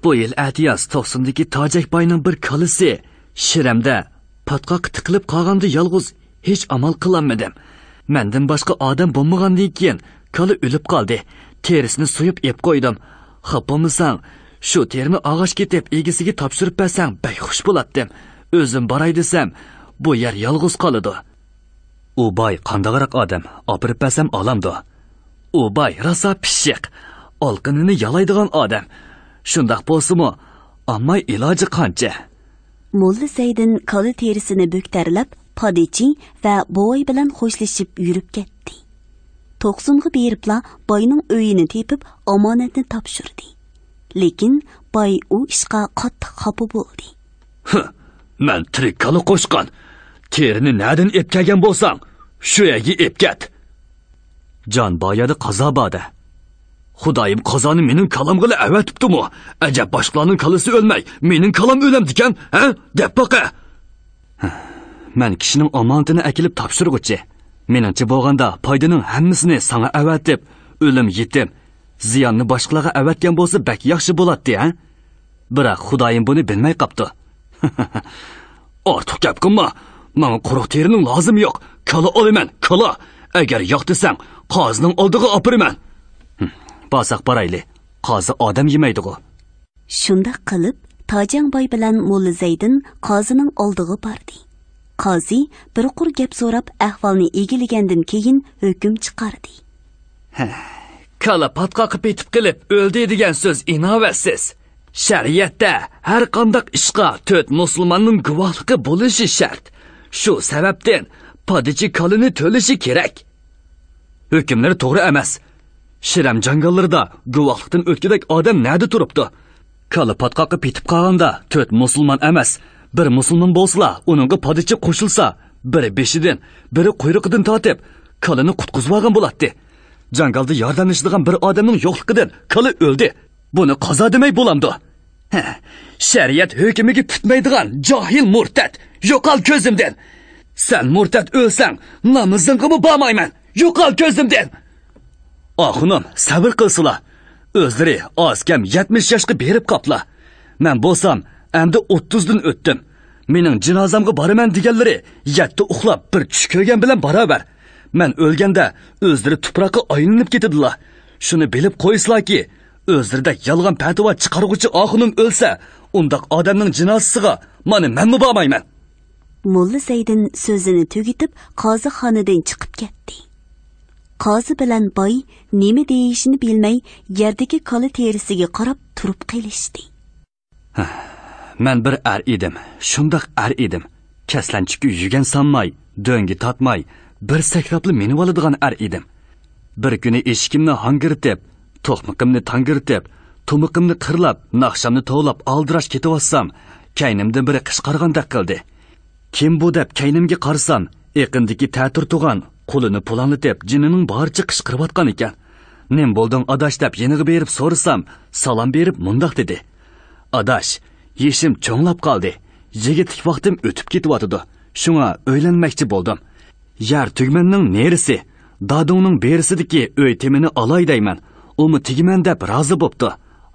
بۇ يىل ئەتىياز توقسۇندىكى تاجەك باينىڭ بىر كالىسى شىرەمدە پاتقاققا تىقىلىپ قالغاندا يالغۇز ھېچ ئامال قىلالمىدىم. مەندىن باشقا ئادەم بولمىغاندىن كېيىن كالا ئۆلۈپ قالدى. تېرىسىنى سويۇپ ئېپ قويدۇم. خاپا بولمىساڭ، شۇ تېرىنى ئاغاچ كېتىپ ئىگىسىگە تاپشۇرۇپ بەرسەڭ بەك خۇش بولاتتىم. ئۆزۈم باراي دېسەم، بۇ يەر يالغۇز قالىدۇ. ئۇ باي قانداقراق ئادەم؟ ئاپىرىپ بەرسەم ئالامدۇ؟ ئۇ باي راسا پىششىق، ئالقىنىنى يالايدىغان ئادەم. شۇنداق بولسىمۇ، ئالماي ئىلاجى قانچە؟ موللا زەيدىن كالا تېرىسىنى بۆكتەرلەپ، پادىچى ۋە بوۋاي بىلەن خوشلىشىپ يۈرۈپ كەتتى. توقسۇنغا بېرىپلا باينىڭ ئۆيىنى تېپىپ، ئامانەتنى تاپشۇردى. لېكىن باي ئۇ ئىشقا قاتتىق خاپا بولدى. ھە، مەن تىرىك كالا قوشقان. تېرىنى نەدىن ئېپ كەلگەن بولساڭ، شۇ يەرگە ئېپ كەت. جان، بۇ يەردە قازا بار-دە. خۇدايىم قازانى مېنىڭ كالامغىلا ئەۋەتىپتىمۇ؟ ئەجەب باشقىلارنىڭ كالىسى ئۆلمەي، مېنىڭ كالام ئۆلەمدىكەن، ھە؟ دەپ باقە. مەن كىشىنىڭ ئامانىتىنى ئەكېلىپ تاپشۇرغۇچى. مېنىڭچە بولغاندا، پايدىنىڭ ھەممىسىنى ساڭا ئەۋەتىپ، ئۆلۈم يېتىم، زىياننى باشقىلارغا ئەۋەتكەن بولسا بەك ياخشى بولاتتى، ھە؟ بىراق خۇدايىم بۇنى بىلمەي قاپتۇ. ئارتۇق گەپ قىلما. ماڭا قۇرۇق تېرىنىڭ لازىمى يوق. كالا ئالىمەن، كالا. ئەگەر ياق دېسەڭ، قازىنىڭ ئالدىغا ئاپىرىمەن. ھىم، بارساق بارايلى. قازى ئادەم يېمەيدىغۇ. شۇنداق قىلىپ، تاجاڭ باي بىلەن موللا زەيدىن قازىنىڭ ئالدىغا باردى. قازى بىر قۇر گەپ سوراپ، ئەھۋالنى ئىگىلىگەندىن كېيىن ھۆكۈم چىقاردى. ھە، كالا پاتقاققا پېتىپ قېلىپ ئۆلدى دېگەن سۆز ئىناۋەتسىز. شەرىئەتتە ھەر قانداق ئىشقا تۆت مۇسۇلماننىڭ گۇۋاھلىقى بولۇشى شەرت. شۇ سەۋەبتىن پادىچى كالىنى تۆلىشى كېرەك. ھۆكۈملىرى توغرا ئەمەس. شىرەم جاڭگاللىرىدا گۇۋاھلىقتىن ئۆتكۈدەك ئادەم نەدە تۇرۇپتۇ؟ كالا پاتقاققا پېتىپ قالغاندا تۆت مۇسۇلمان ئەمەس، بىر مۇسۇلمان بولسىلا، ئۇنىڭغا پادىچى قوشۇلسا، بىرى بېشىدىن، بىرى قۇيرۇقىدىن تارتىپ، كالىنى قۇتقۇزۇۋالغان بولاتتى. جاڭگالدا ياردەملىشىدىغان بىر ئادەمنىڭ يوقلۇقىدىن كالا ئۆلدى. بۇنى قازا دېمەي بولامدۇ؟ ھە، شەرىئەت ھۆكۈمىگە پۈتمەيدىغان جاھىل مۇرتەت، يوقال كۆزۈمدىن! سەن مۇرتەت ئۆلسەڭ، نامىزىڭغىمۇ بارمايمەن، يوقال كۆزۈمدىن! ئاخۇنۇم، سەۋر قىلسىلا. ئۆزلىرى ئاز-كەم يەتمىش ياشقا بېرىپ قاپلا. مەن بولسام، ئەمدى ئوتتۇزدىن ئۆتتۈم. مېنىڭ جىنازامغا بارىمەن دېگەنلىرى يەتتە ئۇخلاپ، بىر چۈش كۆرگەن بىلەن باراۋەر. مەن ئۆلگەندە ئۆزلىرى تۇپراققا ئايلىنىپ كېتىدىلا. شۇنى بىلىپ قويسىلاكى، ئۆزلىرىدەك يالغان پەتىۋا چىقارغۇچى ئاخۇنۇم ئۆلسە، ئۇنداق ئادەمنىڭ جىنازىسىغا مانا مەنمۇ بارمايمەن. موللا زەيدىن سۆزىنى تۈگىتىپ، قازىخانىدىن چىقىپ كەتتى. قازى بىلەن باي نېمە دېيىشىنى بىلمەي، يەردىكى كالا تېرىسىگە قاراپ تۇرۇپ قېلىشتى. مەن بىر ئەر ئىدىم، شۇنداق ئەر ئىدىم. كەسلەنچۈككە يۈگەن سانماي، دۆڭگە تارتماي، بىر سەكرەپلا مىنىۋالىدىغان ئەر ئىدىم. بىر كۈنى ئېشىكىمنى ھاڭگىرىتىپ، توقمىقىمنى تاڭگىرىتىپ، تۇمىقىمنى قىرلاپ، ناخشامنى توۋلاپ ئالدىراش كېتىۋاتسام، كەينىمدىن بىرى قىچقارغاندەك قىلدى. كىم بۇ دەپ كەينىمگە قارىسام، ئېقىندىكى تەتۈر تۇغان قولىنى پۇلاڭلىتىپ، جېنىنىڭ بارىچە قىچقىرىۋاتقان ئىكەن. نېمە بولدۇڭ ئاداش دەپ يېنىغا بېرىپ سورىسام، سالام بېرىپ مۇنداق دېدى: ئاداش، يېشىم چوڭلاپ قالدى. يىگىتلىك ۋاقتىم ئۆتۈپ كېتىۋاتىدۇ. شۇڭا ئۆيلەنمەكچى بولدۇم. يەر تۈگمەننىڭ نېرىسى، دادۇڭنىڭ بېرىسىدىكى ئۆي تېمىنى ئالاي دەيمەن. ئۇمۇ تېگىمەن دەپ رازى بوپتۇ.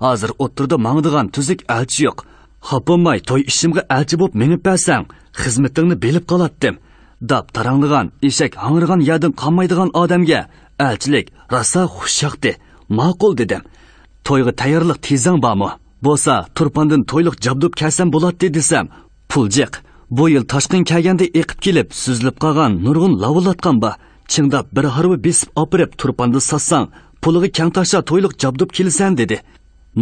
ھازىر ئوتتۇرىدا ماڭىدىغان تۈزۈك ئەلچى يوق. خاپا بولماي توي ئىشىمغا ئەلچى بوپ مېڭىپ بەرسەڭ، خىزمىتىڭنى بىلىپ قالاتتىم. داپ تاراڭلىغان، ئېشەك ھاڭرىغان يەردىن قالمايدىغان ئادەمگە ئەلچىلىك راسا خۇش ياقتى. ماقۇل دېدىم. تويغا تەييارلىق تېزەڭ بارمۇ؟ بولسا تۇرپاندىن تويلۇق جابدۇپ كەلسەم بولاتتى دېسەم، پۇل جىق. بۇ يىل تاشقىن كەلگەندە ئېقىپ كېلىپ سۈزۈلۈپ قالغان نۇرغۇن لاۋۇلاتقان بار. چىڭداپ بىر ھارۋا بېسىپ ئاپىرىپ تۇرپاندا ساتساڭ، پۇلىغا كەڭتاشا تويلۇق جابدۇپ كېلىسەن دېدى.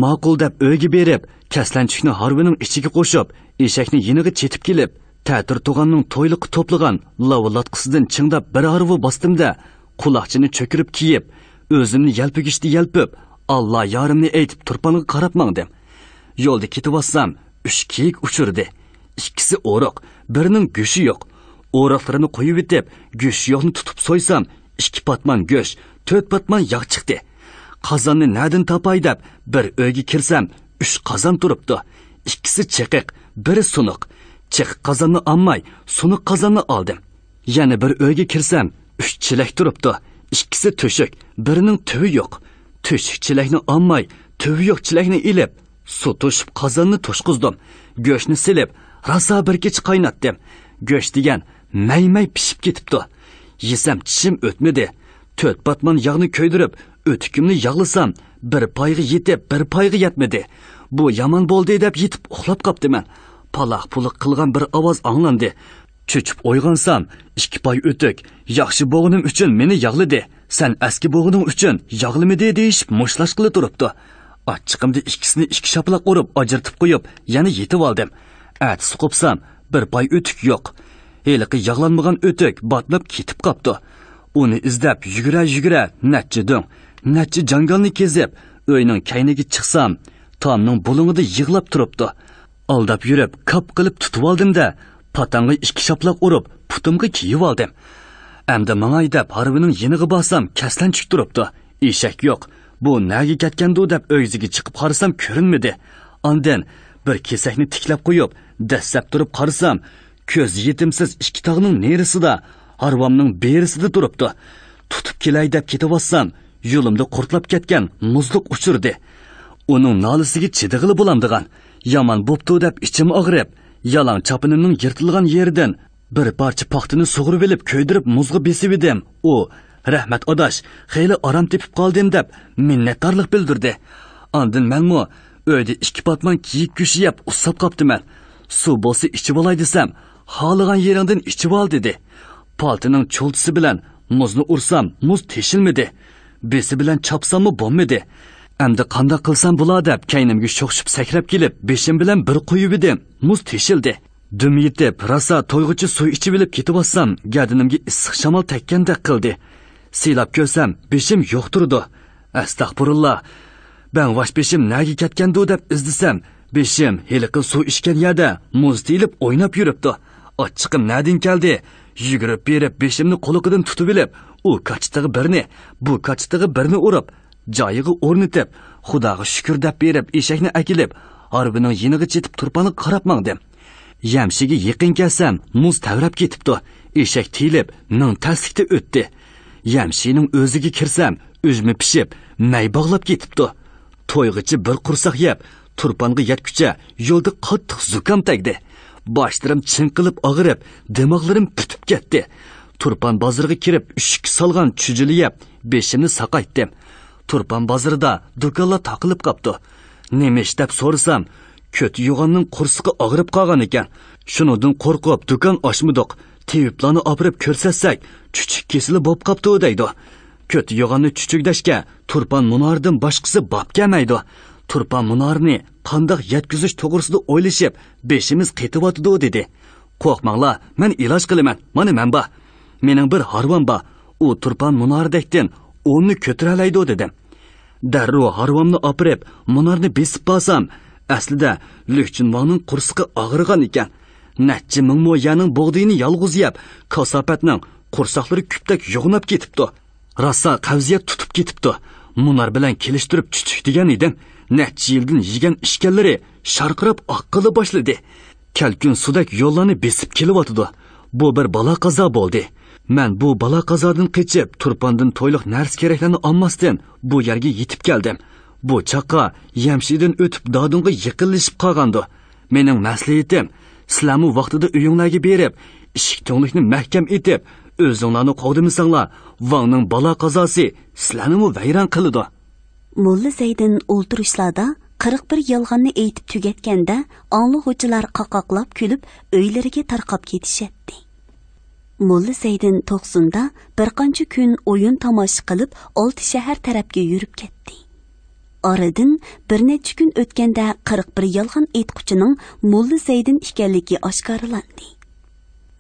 ماقۇل دەپ ئۆيگە بېرىپ، كەسلەنچۈكنى ھارۋىنىڭ ئىچىگە قوشۇپ، ئېشەكنى يېنىغا چېتىپ كېلىپ، تەتۈر تۇغاننىڭ تويلۇققا توپلىغان لاۋۇلاتقىسىدىن چىڭداپ بىر ھارۋا باستىم-دە، قۇلاقچىنى چۆكۈرۈپ كىيىپ، ئۆزۈمنى يەلپۈگۈچتە يەلپۈپ، ئاللا يارىمنى ئېيتىپ تۇرپانغا قاراپ ماڭدىم. يولدا كېتىۋاتسام، ئۈچ كېيىك ئۇچرىدى. ئىككىسى ئورۇق، بىرىنىڭ گۆشى يوق. ئورۇقلىرىنى قويۇۋېتىپ، گۆشى يوقنى تۇتۇپ سويسام، ئىككى پاتمان گۆش، تۆت پاتمان ياغ چىقتى. قازاننى نەدىن تاپاي دەپ، بىر ئۆيگە كىرسەم، ئۈچ قازان تۇرۇپتۇ. ئىككىسى چېقىق، بىرى سۇنۇق. چېقىق قازاننى ئالماي، سۇنۇق قازاننى ئالدىم. يەنە بىر ئۆيگە كىرسەم، ئۈچ چېلەك تۇرۇپتۇ. ئىككىسى تۆشۈك، بىرىنىڭ تۈۋى يوق. تۆشۈك چېلەكنى ئالماي، تۈۋى يوق چېلەكنى ئېلىپ، سۇ توشۇپ قازاننى توشقۇزدۇم. گۆشنى سېلىپ، راسا بىر كېچە قايناتتىم. گۆش دېگەن مەي-مەي پىشىپ كېتىپتۇ. يېسەم چىشىم ئۆتمىدى. تۆت پاتمان ياغنى كۆيدۈرۈپ، ئۆتۈكۈمنى ياغلىسام، بىر پايغا يېتىپ، بىر پايغا يەتمىدى. بۇ يامان بولدى دەپ يېتىپ ئۇخلاپ قاپتىمەن. پالاق-پۇلۇق قىلغان بىر ئاۋاز ئاڭلاندى. چۆچۈپ ئويغانسام، ئىككى پاي ئۆتۈك، ياخشى بولغىنىم ئۈچۈن مېنى ياغلىدى. سەن ئەسكى بولغىنىڭ ئۈچۈن ياغلىمىدى دېيىشىپ مۇشتلاشقىلى تۇرۇپتۇ. ئاچچىقىمدا ئىككىسىنى ئىككى شاپىلاق ئۇرۇپ ئاجرىتىپ قويۇپ، يەنە يېتىۋالدىم. ئەتىسى قوپسام، بىر پاي ئۆتۈك يوق. ھېلىقى ياغلانمىغان ئۆتۈك باتناپ كېتىپ قاپتۇ. ئۇنى ئىزدەپ يۈگۈرە-يۈگۈرە نەچچە دۆڭ، نەچچە جاڭگالنى كېزىپ، ئۆينىڭ كەينىگە چىقسام، تامنىڭ بۇلۇڭىدا يىغلاپ تۇرۇپتۇ. ئالداپ يۈرۈپ، كاپ قىلىپ تۇتۇۋالدىم-دە، پاتاڭغا ئىككى شاپلاق ئۇرۇپ، پۇتۇمغا كىيىۋالدىم. ئەمدى ماڭاي دەپ ھارۋىنىڭ يېنىغا بارسام، كەسلەنچۈك تۇرۇپتۇ. ئېشەك يوق. بۇ نەگە كەتكەندۇ دەپ ئۆگزىگە چىقىپ قارىسام، كۆرۈنمىدى. ئاندىن بىر كېسەكنى تىكلەپ قويۇپ، دەسسەپ تۇرۇپ قارىسام، كۆز يېتىمسىز ئىككى تاغنىڭ نېرىسىدا، ھارۋامنىڭ بېرىسىدا تۇرۇپتۇ. تۇتۇپ كېلەي دەپ كېتىۋاتسام، يولۇمدا قۇرتلاپ كەتكەن مۇزلۇق ئۇچرىدى. ئۇنىڭ نالىسىگە چىدىغىلى بولامدىغان. يامان بوپتۇ دەپ ئىچىم ئاغرىپ، يالاڭ چاپىنىمنىڭ يىرتىلغان يېرىدىن بىر پارچە پاختىنى سۇغۇرۇۋېلىپ كۆيدۈرۈپ مۇزغا بېسىۋىدىم. ئۇ، «رەھمەت ئاداش، خېلى ئارام تېپىپ قالدىم» دەپ مىننەتدارلىق بىلدۈردى. ئاندىن مەنمۇ ئۆيدە ئىككى پاتمان كېيىك گۆشى يەپ ئۇسساپ قاپتىمەن. سۇ بولسا ئىچىۋالاي دېسەم، «خالىغان يېرىڭدىن ئىچىۋال» دېدى. پالتىنىڭ چولتىسى بىلەن مۇزنى ئۇرسام، مۇز تېشىلمىدى. بېسى بىلەن چاپساممۇ بولمىدى. ئەمدى قانداق قىلسام بولا دەپ، كەينىمگە شوخشۇپ سەكرەپ كېلىپ، بېشىم بىلەن بىر قويۇۋىدىم. مۇز تېشىلدى. دۈم يېتىپ، راسا تويغۇچە سۇ ئىچىۋېلىپ كېتىۋاتسام، گەدىنىمگە ئىسسىق شامال تەگكەندەك قىلدى. سىلاپ كۆرسەم، بېشىم يوق تۇرىدۇ. ئەستەغپۇرۇللا! بەڭۋاش بېشىم نەگە كەتكەندۇ دەپ ئىزدىسەم، بېشىم ھېلىقى سۇ ئىچكەن يەردە مۇز تېيىلىپ ئويناپ يۈرۈپتۇ. ئاچچىقىم نەدىن كەلدى؟ يۈگۈرۈپ بېرىپ، بېشىمنى قۇلىقىدىن تۇتۇۋېلىپ، ئۇ كاچىتىغا بىرنى، بۇ كاچىتىغا بىرنى ئۇرۇپ، جايىغا ئورنىتىپ، خۇداغا شۈكۈر دەپ بېرىپ، ئېشەكنى ئەكېلىپ، ھارۋىنىڭ يېنىغا چېتىپ، تۇرپانغا قاراپ ماڭدىم. يەمشىككە يېقىن كەلسەم، مۇز تەۋرەپ كېتىپتۇ. ئېشەك تېيىلىپ، مىڭ تەسلىكتە ئۆتتى. يەمشىكنىڭ ئۆزىگە كىرسەم، ئۈجمە پىشىپ، مەي باغلاپ كېتىپتۇ. تويغىچە بىر قورساق يەپ، تۇرپانغا يەتكۈچە يولدا قاتتىق زۇكام تەگدى. باشلىرىم چىڭقىلىپ ئاغرىپ، دىماغلىرىم پۈتۈپ كەتتى. تۇرپان بازىرىغا كىرىپ، ئۈششۈككە سالغان چۈجىلە يەپ، بېشىمنى ساقايتتىم. تۇرپان بازىرىدا دۇكانلار تاقىلىپ قاپتۇ. نېمە ئىش دەپ سورىسام، كۆتى يوغاننىڭ قورسىقى ئاغرىپ قالغان ئىكەن. شۇنىڭدىن قورقۇپ، دۇكان ئاچمىدۇق. تېۋىپلارنى ئاپىرىپ كۆرسەتسەك، چۈچۈك كېسىلى بوپ قاپتۇ، دەيدۇ. كۆتى يوغاننى چۈچۈكلەشكە تۇرپان مۇنارىدىن باشقىسى باب كەلمەيدۇ. تۇرپان مۇنارىنى قانداق يەتكۈزۈش توغرىسىدا ئويلىشىپ، بېشىمىز قېتىۋاتىدۇ، دېدى. قورقماڭلار، مەن ئىلاج قىلىمەن، مانا مەن بار. مېنىڭ بىر ھارۋام بار، ئۇ تۇرپان مۇنارىدەكتىن ئوننى كۆتۈرەلەيدۇ، دېدىم. دەررۇ ھارۋامنى ئاپىرىپ، مۇنارنى بېسىپ بارسام، ئەسلىدە لۈكچىن ۋاڭنىڭ قورسىقى ئاغرىغان ئىكەن. نەچچە مىڭ مو يەرنىڭ بۇغدىيىنى يالغۇز يەپ، كاساپەتنىڭ قورساقلىرى كۈپتەك يوغىناپ كېتىپتۇ. راسا قەۋزىيەت تۇتۇپ كېتىپتۇ. مۇنار بىلەن كېلىشتۈرۈپ چۈچۈك دېگەن ئىدىم. نەچچە يىلدىن يېگەن ئىچكەنلىرى شارقىراپ ئاققىلى باشلىدى. كەلكۈن سۇدەك يوللارنى بېسىپ كېلىۋاتىدۇ. بۇ بىر بالا-قازا بولدى. مەن بۇ بالا-قازادىن قېچىپ، تۇرپاندىن تويلۇق نەرسە-كېرەكلەرنى ئالماستىن، بۇ يەرگە يېتىپ كەلدىم. بۇ چاققا يەمشىدىن ئۆتۈپ، دادۇڭغا يېقىنلىشىپ قالغاندۇ. مېنىڭ مەسلىھىتىم، سىلەرمۇ ۋاقتىدا ئۆيۈڭلارگە بېرىپ، ئىشىك تۈڭلۈكنى مەھكەم ئېتىپ، ئۆزۈڭلارنى قوغدىمىساڭلار، ۋاڭنىڭ بالا-قازاسى سىلەرنىمۇ ۋەيران قىلىدۇ. موللا زەيدىن ئولتۇرۇشلاردا قىرىق بىر يالغاننى ئېيتىپ تۈگەتكەندە، ئاڭلىغۇچىلار قاقاقلاپ كۈلۈپ، ئۆيلىرىگە تارقاپ كېتىشەتتى. موللا زەيدىن توقسۇندا بىر قانچە كۈن ئويۇن تاماشا قىلىپ، ئالتە شەھەر تەرەپكە يۈرۈپ كەتتى. ئارىدىن بىر نەچچە كۈن ئۆتكەندە، قىرىق بىر يالغان ئېيتقۇچىنىڭ موللا زەيدىن ئىكەنلىكى ئاشكارىلاندى.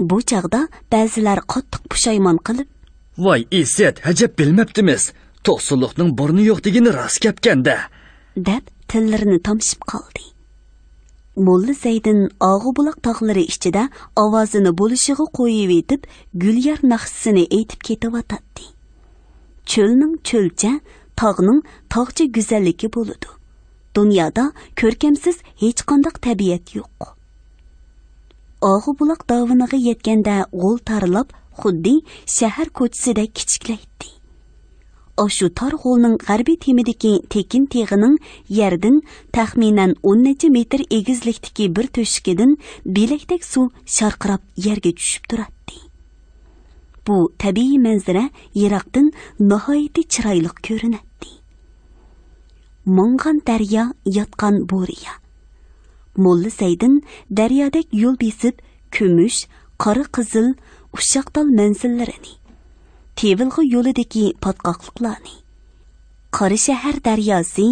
بۇ چاغدا بەزىلەر قاتتىق پۇشايمان قىلىپ، «ۋاي ئىسىت، ئەجەب بىلمەپتىمىز. توقسۇنلۇقنىڭ بۇرنى يوق دېگىنى راست گەپكەندە.» دەپ تىللىرىنى تامشىپ قالدى. موللا زەيدىن ئاغۇبۇلاق تاغلىرى ئىچىدە ئاۋازىنى بولۇشىغا قويۇۋېتىپ، گۈليار ناخشىسىنى ئېيتىپ كېتىۋاتاتتى. چۆلنىڭ چۆلچە، تاغنىڭ تاغچە گۈزەللىكى بولىدۇ. دۇنيادا كۆركەمسىز ھېچقانداق تەبىئەت يوق. ئاغۇبۇلاق داۋىنىغا يەتكەندە غول تارلاپ، خۇددى شەھەر كوچىسىدەك كىچىكلەيتتى. ئاشۇ تار غولنىڭ غەربىي تېمىدىكى تېكىن تېغىنىڭ يەردىن تەخمىنەن ئون نەچچە مېتىر ئېگىزلىكتىكى بىر تۆشۈكىدىن بىلەكتەك سۇ شارقىراپ يەرگە چۈشۈپ تۇراتتى. بۇ تەبىئىي مەنزىرە يىراقتىن ناھايىتى چىرايلىق كۆرۈنەتتى. ماڭغان دەريا، ياتقان بورىيا. موللا زەيدىن دەريادەك يول بېسىپ، كۈمۈش، قارا قىزىل، ئۇششاق تال مەنزىللىرىنى، تىۋىلغا يولىدىكى پاتقاقلىقلارنى، قاراشەھەر دەرياسى،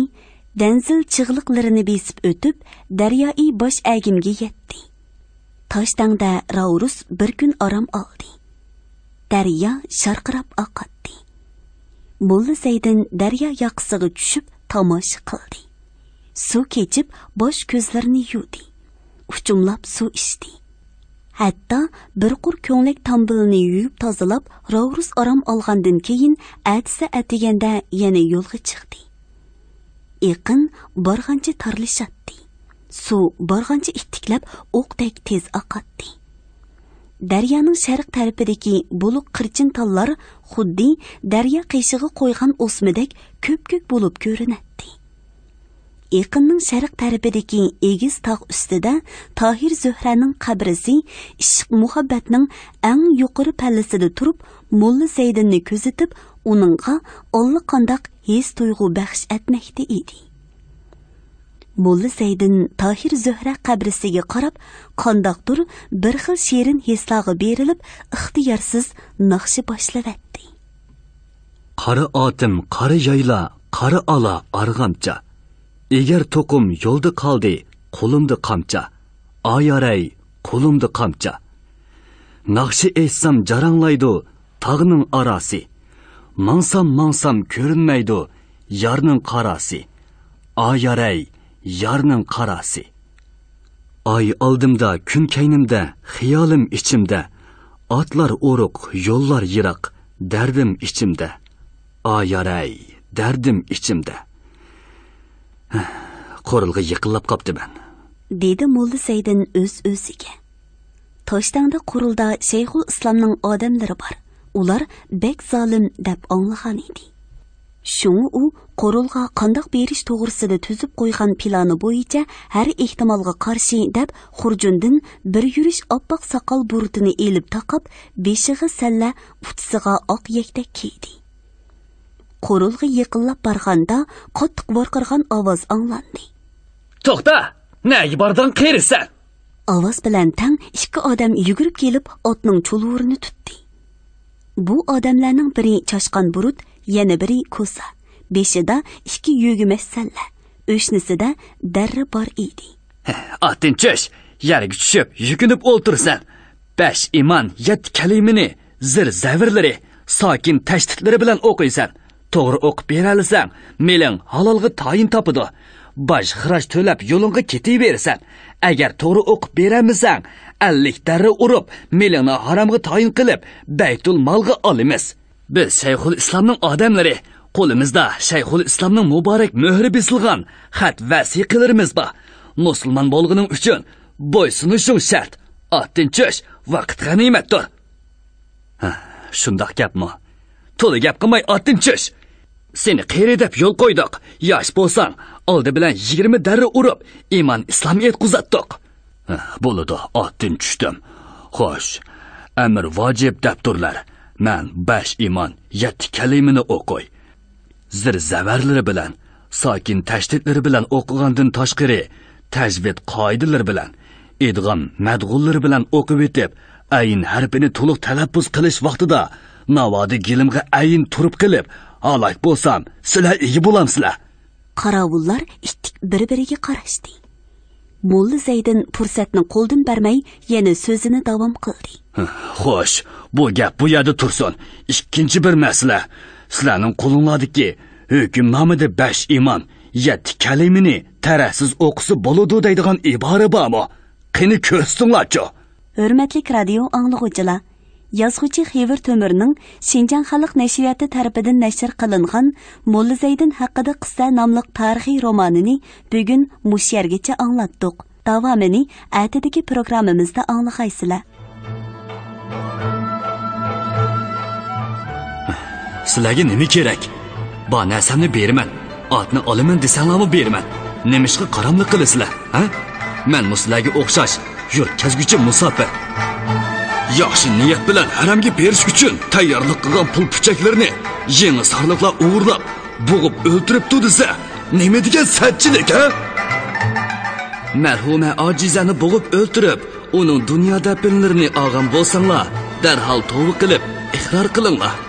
دەنزىل چىغلىقلىرىنى بېسىپ ئۆتۈپ، دەريائىي باش ئەگىمگە يەتتى. تاشتەڭدە راۋرۇس بىر كۈن ئارام ئالدى. دەريا شارقىراپ ئاقاتتى. موللا زەيدىن دەريا ياقىسىغا چۈشۈپ تاماشا قىلدى. سۇ كېچىپ، باش كۆزلىرىنى يۇدى. ئۇچۇملاپ سۇ ئىچتى. ھەتتا بىر قۇر كۆڭلەك تامبىلىنى يۇيۇپ تازىلاپ، راۋرۇس ئارام ئالغاندىن كېيىن، ئەتىسى ئەتىگەندە يەنە يولغا چىقتى. ئېقىن بارغانچە تارلىشاتتى. سۇ بارغانچە ئىتتىكلەپ، ئوقتەك تېز ئاقاتتى. دەريانىڭ شەرق تەرىپىدىكى بولۇق قىرچىن تاللار خۇددى دەريا قېشىغا قويغان ئوسمىدەك كۆپكۆك بولۇپ كۆرۈنەتتى. ئېقىننىڭ شەرق تەرىپىدىكى ئېگىز تاغ ئۈستىدە تاھىر زۆھرەنىڭ قەبرىسى ئىشق-مۇھەببەتنىڭ ئەڭ يۇقىرى پەللىسىدە تۇرۇپ، موللا زەيدىننى كۆزىتىپ، ئۇنىڭغا ئاللىقانداق ھېس-تۇيغۇ بەخش ئەتمەكتە ئىدى. موللا زەيدىن تاھىر زۆھرە قەبرىسىگە قاراپ، قانداقتۇر بىر خىل شېرىن ھېسلارغا بېرىلىپ، ئىختىيارسىز ناخشا باشلىۋەتتى. قارا ئاتىم، قارا يايلا، قارا ئالا ئارغامچا. ئېگەر توقۇم يولدا قالدى، قولۇمدا قامچا. ئايارەي، قولۇمدا قامچا. ناخشا ئېيتسام جاراڭلايدۇ تاغنىڭ ئاراسى. ماڭسام، ماڭسام كۆرۈنمەيدۇ يارنىڭ قاراسى. ئايارەي، يارنىڭ قاراسى. ئاي ئالدىمدا، كۈن كەينىمدە، خىيالىم ئىچىمدە. ئاتلار ئورۇق، يوللار يىراق، دەردىم ئىچىمدە. ئايارەي، دەردىم ئىچىمدە. قورۇلغا يېقىنلاپ قاپتىمەن. دېدى موللا زەيدىن ئۆز-ئۆزىگە. تاشتاڭدا قورۇلدا شەيخۇل ئىسلامنىڭ ئادەملىرى بار. ئۇلار بەك زالىم دەپ ئاڭلىغان ئىدى. شۇڭا ئۇ قورۇلغا قانداق بېرىش توغرىسىدا تۈزۈپ قويغان پىلانى بويىچە ھەر ئېھتىمالغا قارشى دەپ خۇرجۇندىن بىر يۈرۈش ئاپئاق ساقال بۇرۇتىنى ئېلىپ تاقاپ، بېشىغا سەللە، ئۇچىسىغا ئاق يەكتەك كىيدى. قورۇلغا يېقىنلاپ بارغاندا قاتتىق ۋارقىرىغان ئاۋاز ئاڭلاندى. توختا! نەگە باردىڭ قېرى سەن؟ ئاۋاز بىلەن تەڭ ئىككى ئادەم يۈگۈرۈپ كېلىپ ئاتنىڭ چۇلۋۇرىنى تۇتتى. بۇ ئادەملەرنىڭ بىرى چاشقان بۇرۇت، يەنە بىرى كوسا. بېشىدا ئىككى يۆگىمەچ سەللە، ئۆشنىسىدە دەررە بار ئىدى. ئاتتىن چۈش، يەرگە چۈشۈپ يۈكۈنۈپ ئولتۇرىسەن. بەش ئىمان، يەتتە كەلىمىنى زىر زەۋرلىرى، ساكىن تەشدىتلىرى بىلەن ئوقۇيسەن. توغرا ئوقۇپ بېرەلىسەڭ، مېلىڭ ھالالغا تايىن تاپىدۇ. باج خىراج تۆلەپ يولۇڭغا كېتىۋېرىسەن. ئەگەر توغرا ئوقۇپ بېرەلمىسەڭ، ئەللىك دەررە ئۇرۇپ، مېلىڭنى ھارامغا تايىن قىلىپ، بەيتۇل مالغا ئالىمىز. بىز شەيخۇل ئىسلامنىڭ ئادەملىرى. قولىمىزدا شەيخۇل ئىسلامنىڭ مۇبارەك مۆھرى بېسىلغان خەت ۋەسىقىلىرىمىز بار. مۇسۇلمان بولغىنىڭ ئۈچۈن بويسۇنۇشۇڭ شەرت. ئاتتىن چۈش، ۋاقىت غەنىيمەتتۇر. ھە، شۇنداق گەپمۇ؟ تولا گەپ قىلماي ئاتتىن چۈش. سېنى قېرى دەپ يول قويدۇق. ياش بولساڭ، ئالدى بىلەن يىگىرمە دەررە ئۇرۇپ، ئىمان ئىسلام ئېيتقۇزاتتۇق. ھە، بولىدۇ، ئاتتىن چۈشتۈم. خوش، ئەمىر ۋاجىپ دەپتۇرلار. مەن بەش ئىمان، يەتتە كەلىمىنى ئوقۇي. زىر زەۋەرلىرى بىلەن، ساكىن تەشدىتلىرى بىلەن ئوقۇغاندىن تاشقىرى، تەجۋىد قائىدىلىرى بىلەن، ئىدغام مەدغۇللىرى بىلەن ئوقۇۋېتىپ، ئەين ھەرپىنى تولۇق تەلەپپۇز قىلىش ۋاقتىدا، ناۋادا گېلىمغا ئەين تۇرۇپ قېلىپ، ھالاك بولسام، سىلەر ئىگە بولامسىلەر. قاراۋۇللار ئىتتىك بىر-بىرىگە قاراشتى. موللا زەيدىن پۇرسەتنى قولدىن بەرمەي، يەنە سۆزىنى داۋام قىلدى. خوش، بۇ گەپ بۇ يەردە تۇرسۇن. ئىككىنچى بىر مەسىلە. سىلەرنىڭ قولۇڭلاردىكى ھۆكۈمنامىدە بەش ئىمان، يەتتە كەلىمىنى تەرەتسىز ئوقۇسا بولىدۇ دەيدىغان ئىبارە بارمۇ؟ قېنى كۆرسىتىڭلارچۇ. ھۆرمەتلىك رادىيو ئاڭلىغۇچىلار، يازغۇچى خېۋىر تۆمۈرنىڭ شىنجاڭ خەلق نەشرىياتى تەرىپىدىن نەشر قىلىنغان موللا زەيدىن ھەققىدە قىسسە ناملىق تارىخىي رومانىنى بۈگۈن مۇشۇ يەرگىچە ئاڭلاتتۇق. داۋامىنى ئەتىدىكى پروگراممىمىزدا ئاڭلىغايسىلەر. سىلەرگە نېمە كېرەك؟ بار نەرسەمنى بېرىمەن. ئاتنى ئالىمەن دېسەڭلارمۇ بېرىمەن. نېمىشقا قاراملىق قىلىسىلەر، ھە؟ مەنمۇ سىلەرگە ئوخشاش يۇرت كەزگۈچى مۇساپىر. ياخشى نىيەت بىلەن ھەرەمگە بېرىش ئۈچۈن تەييارلىق قىلغان پۇل پۈچەكلىرىنى يېڭى سارلىقلار ئوغرىلاپ، بوغۇپ ئۆلتۈرۈپتۇ دېسە، نېمە دېگەن سەتچىلىك، ھە؟ مەرھۇمە ئاجىزەنى بوغۇپ ئۆلتۈرۈپ، ئۇنىڭ دۇنيا دەپنىلىرىنى ئالغان بولساڭلار، دەرھال توۋا قىلىپ، ئىقرار قىلىڭلار.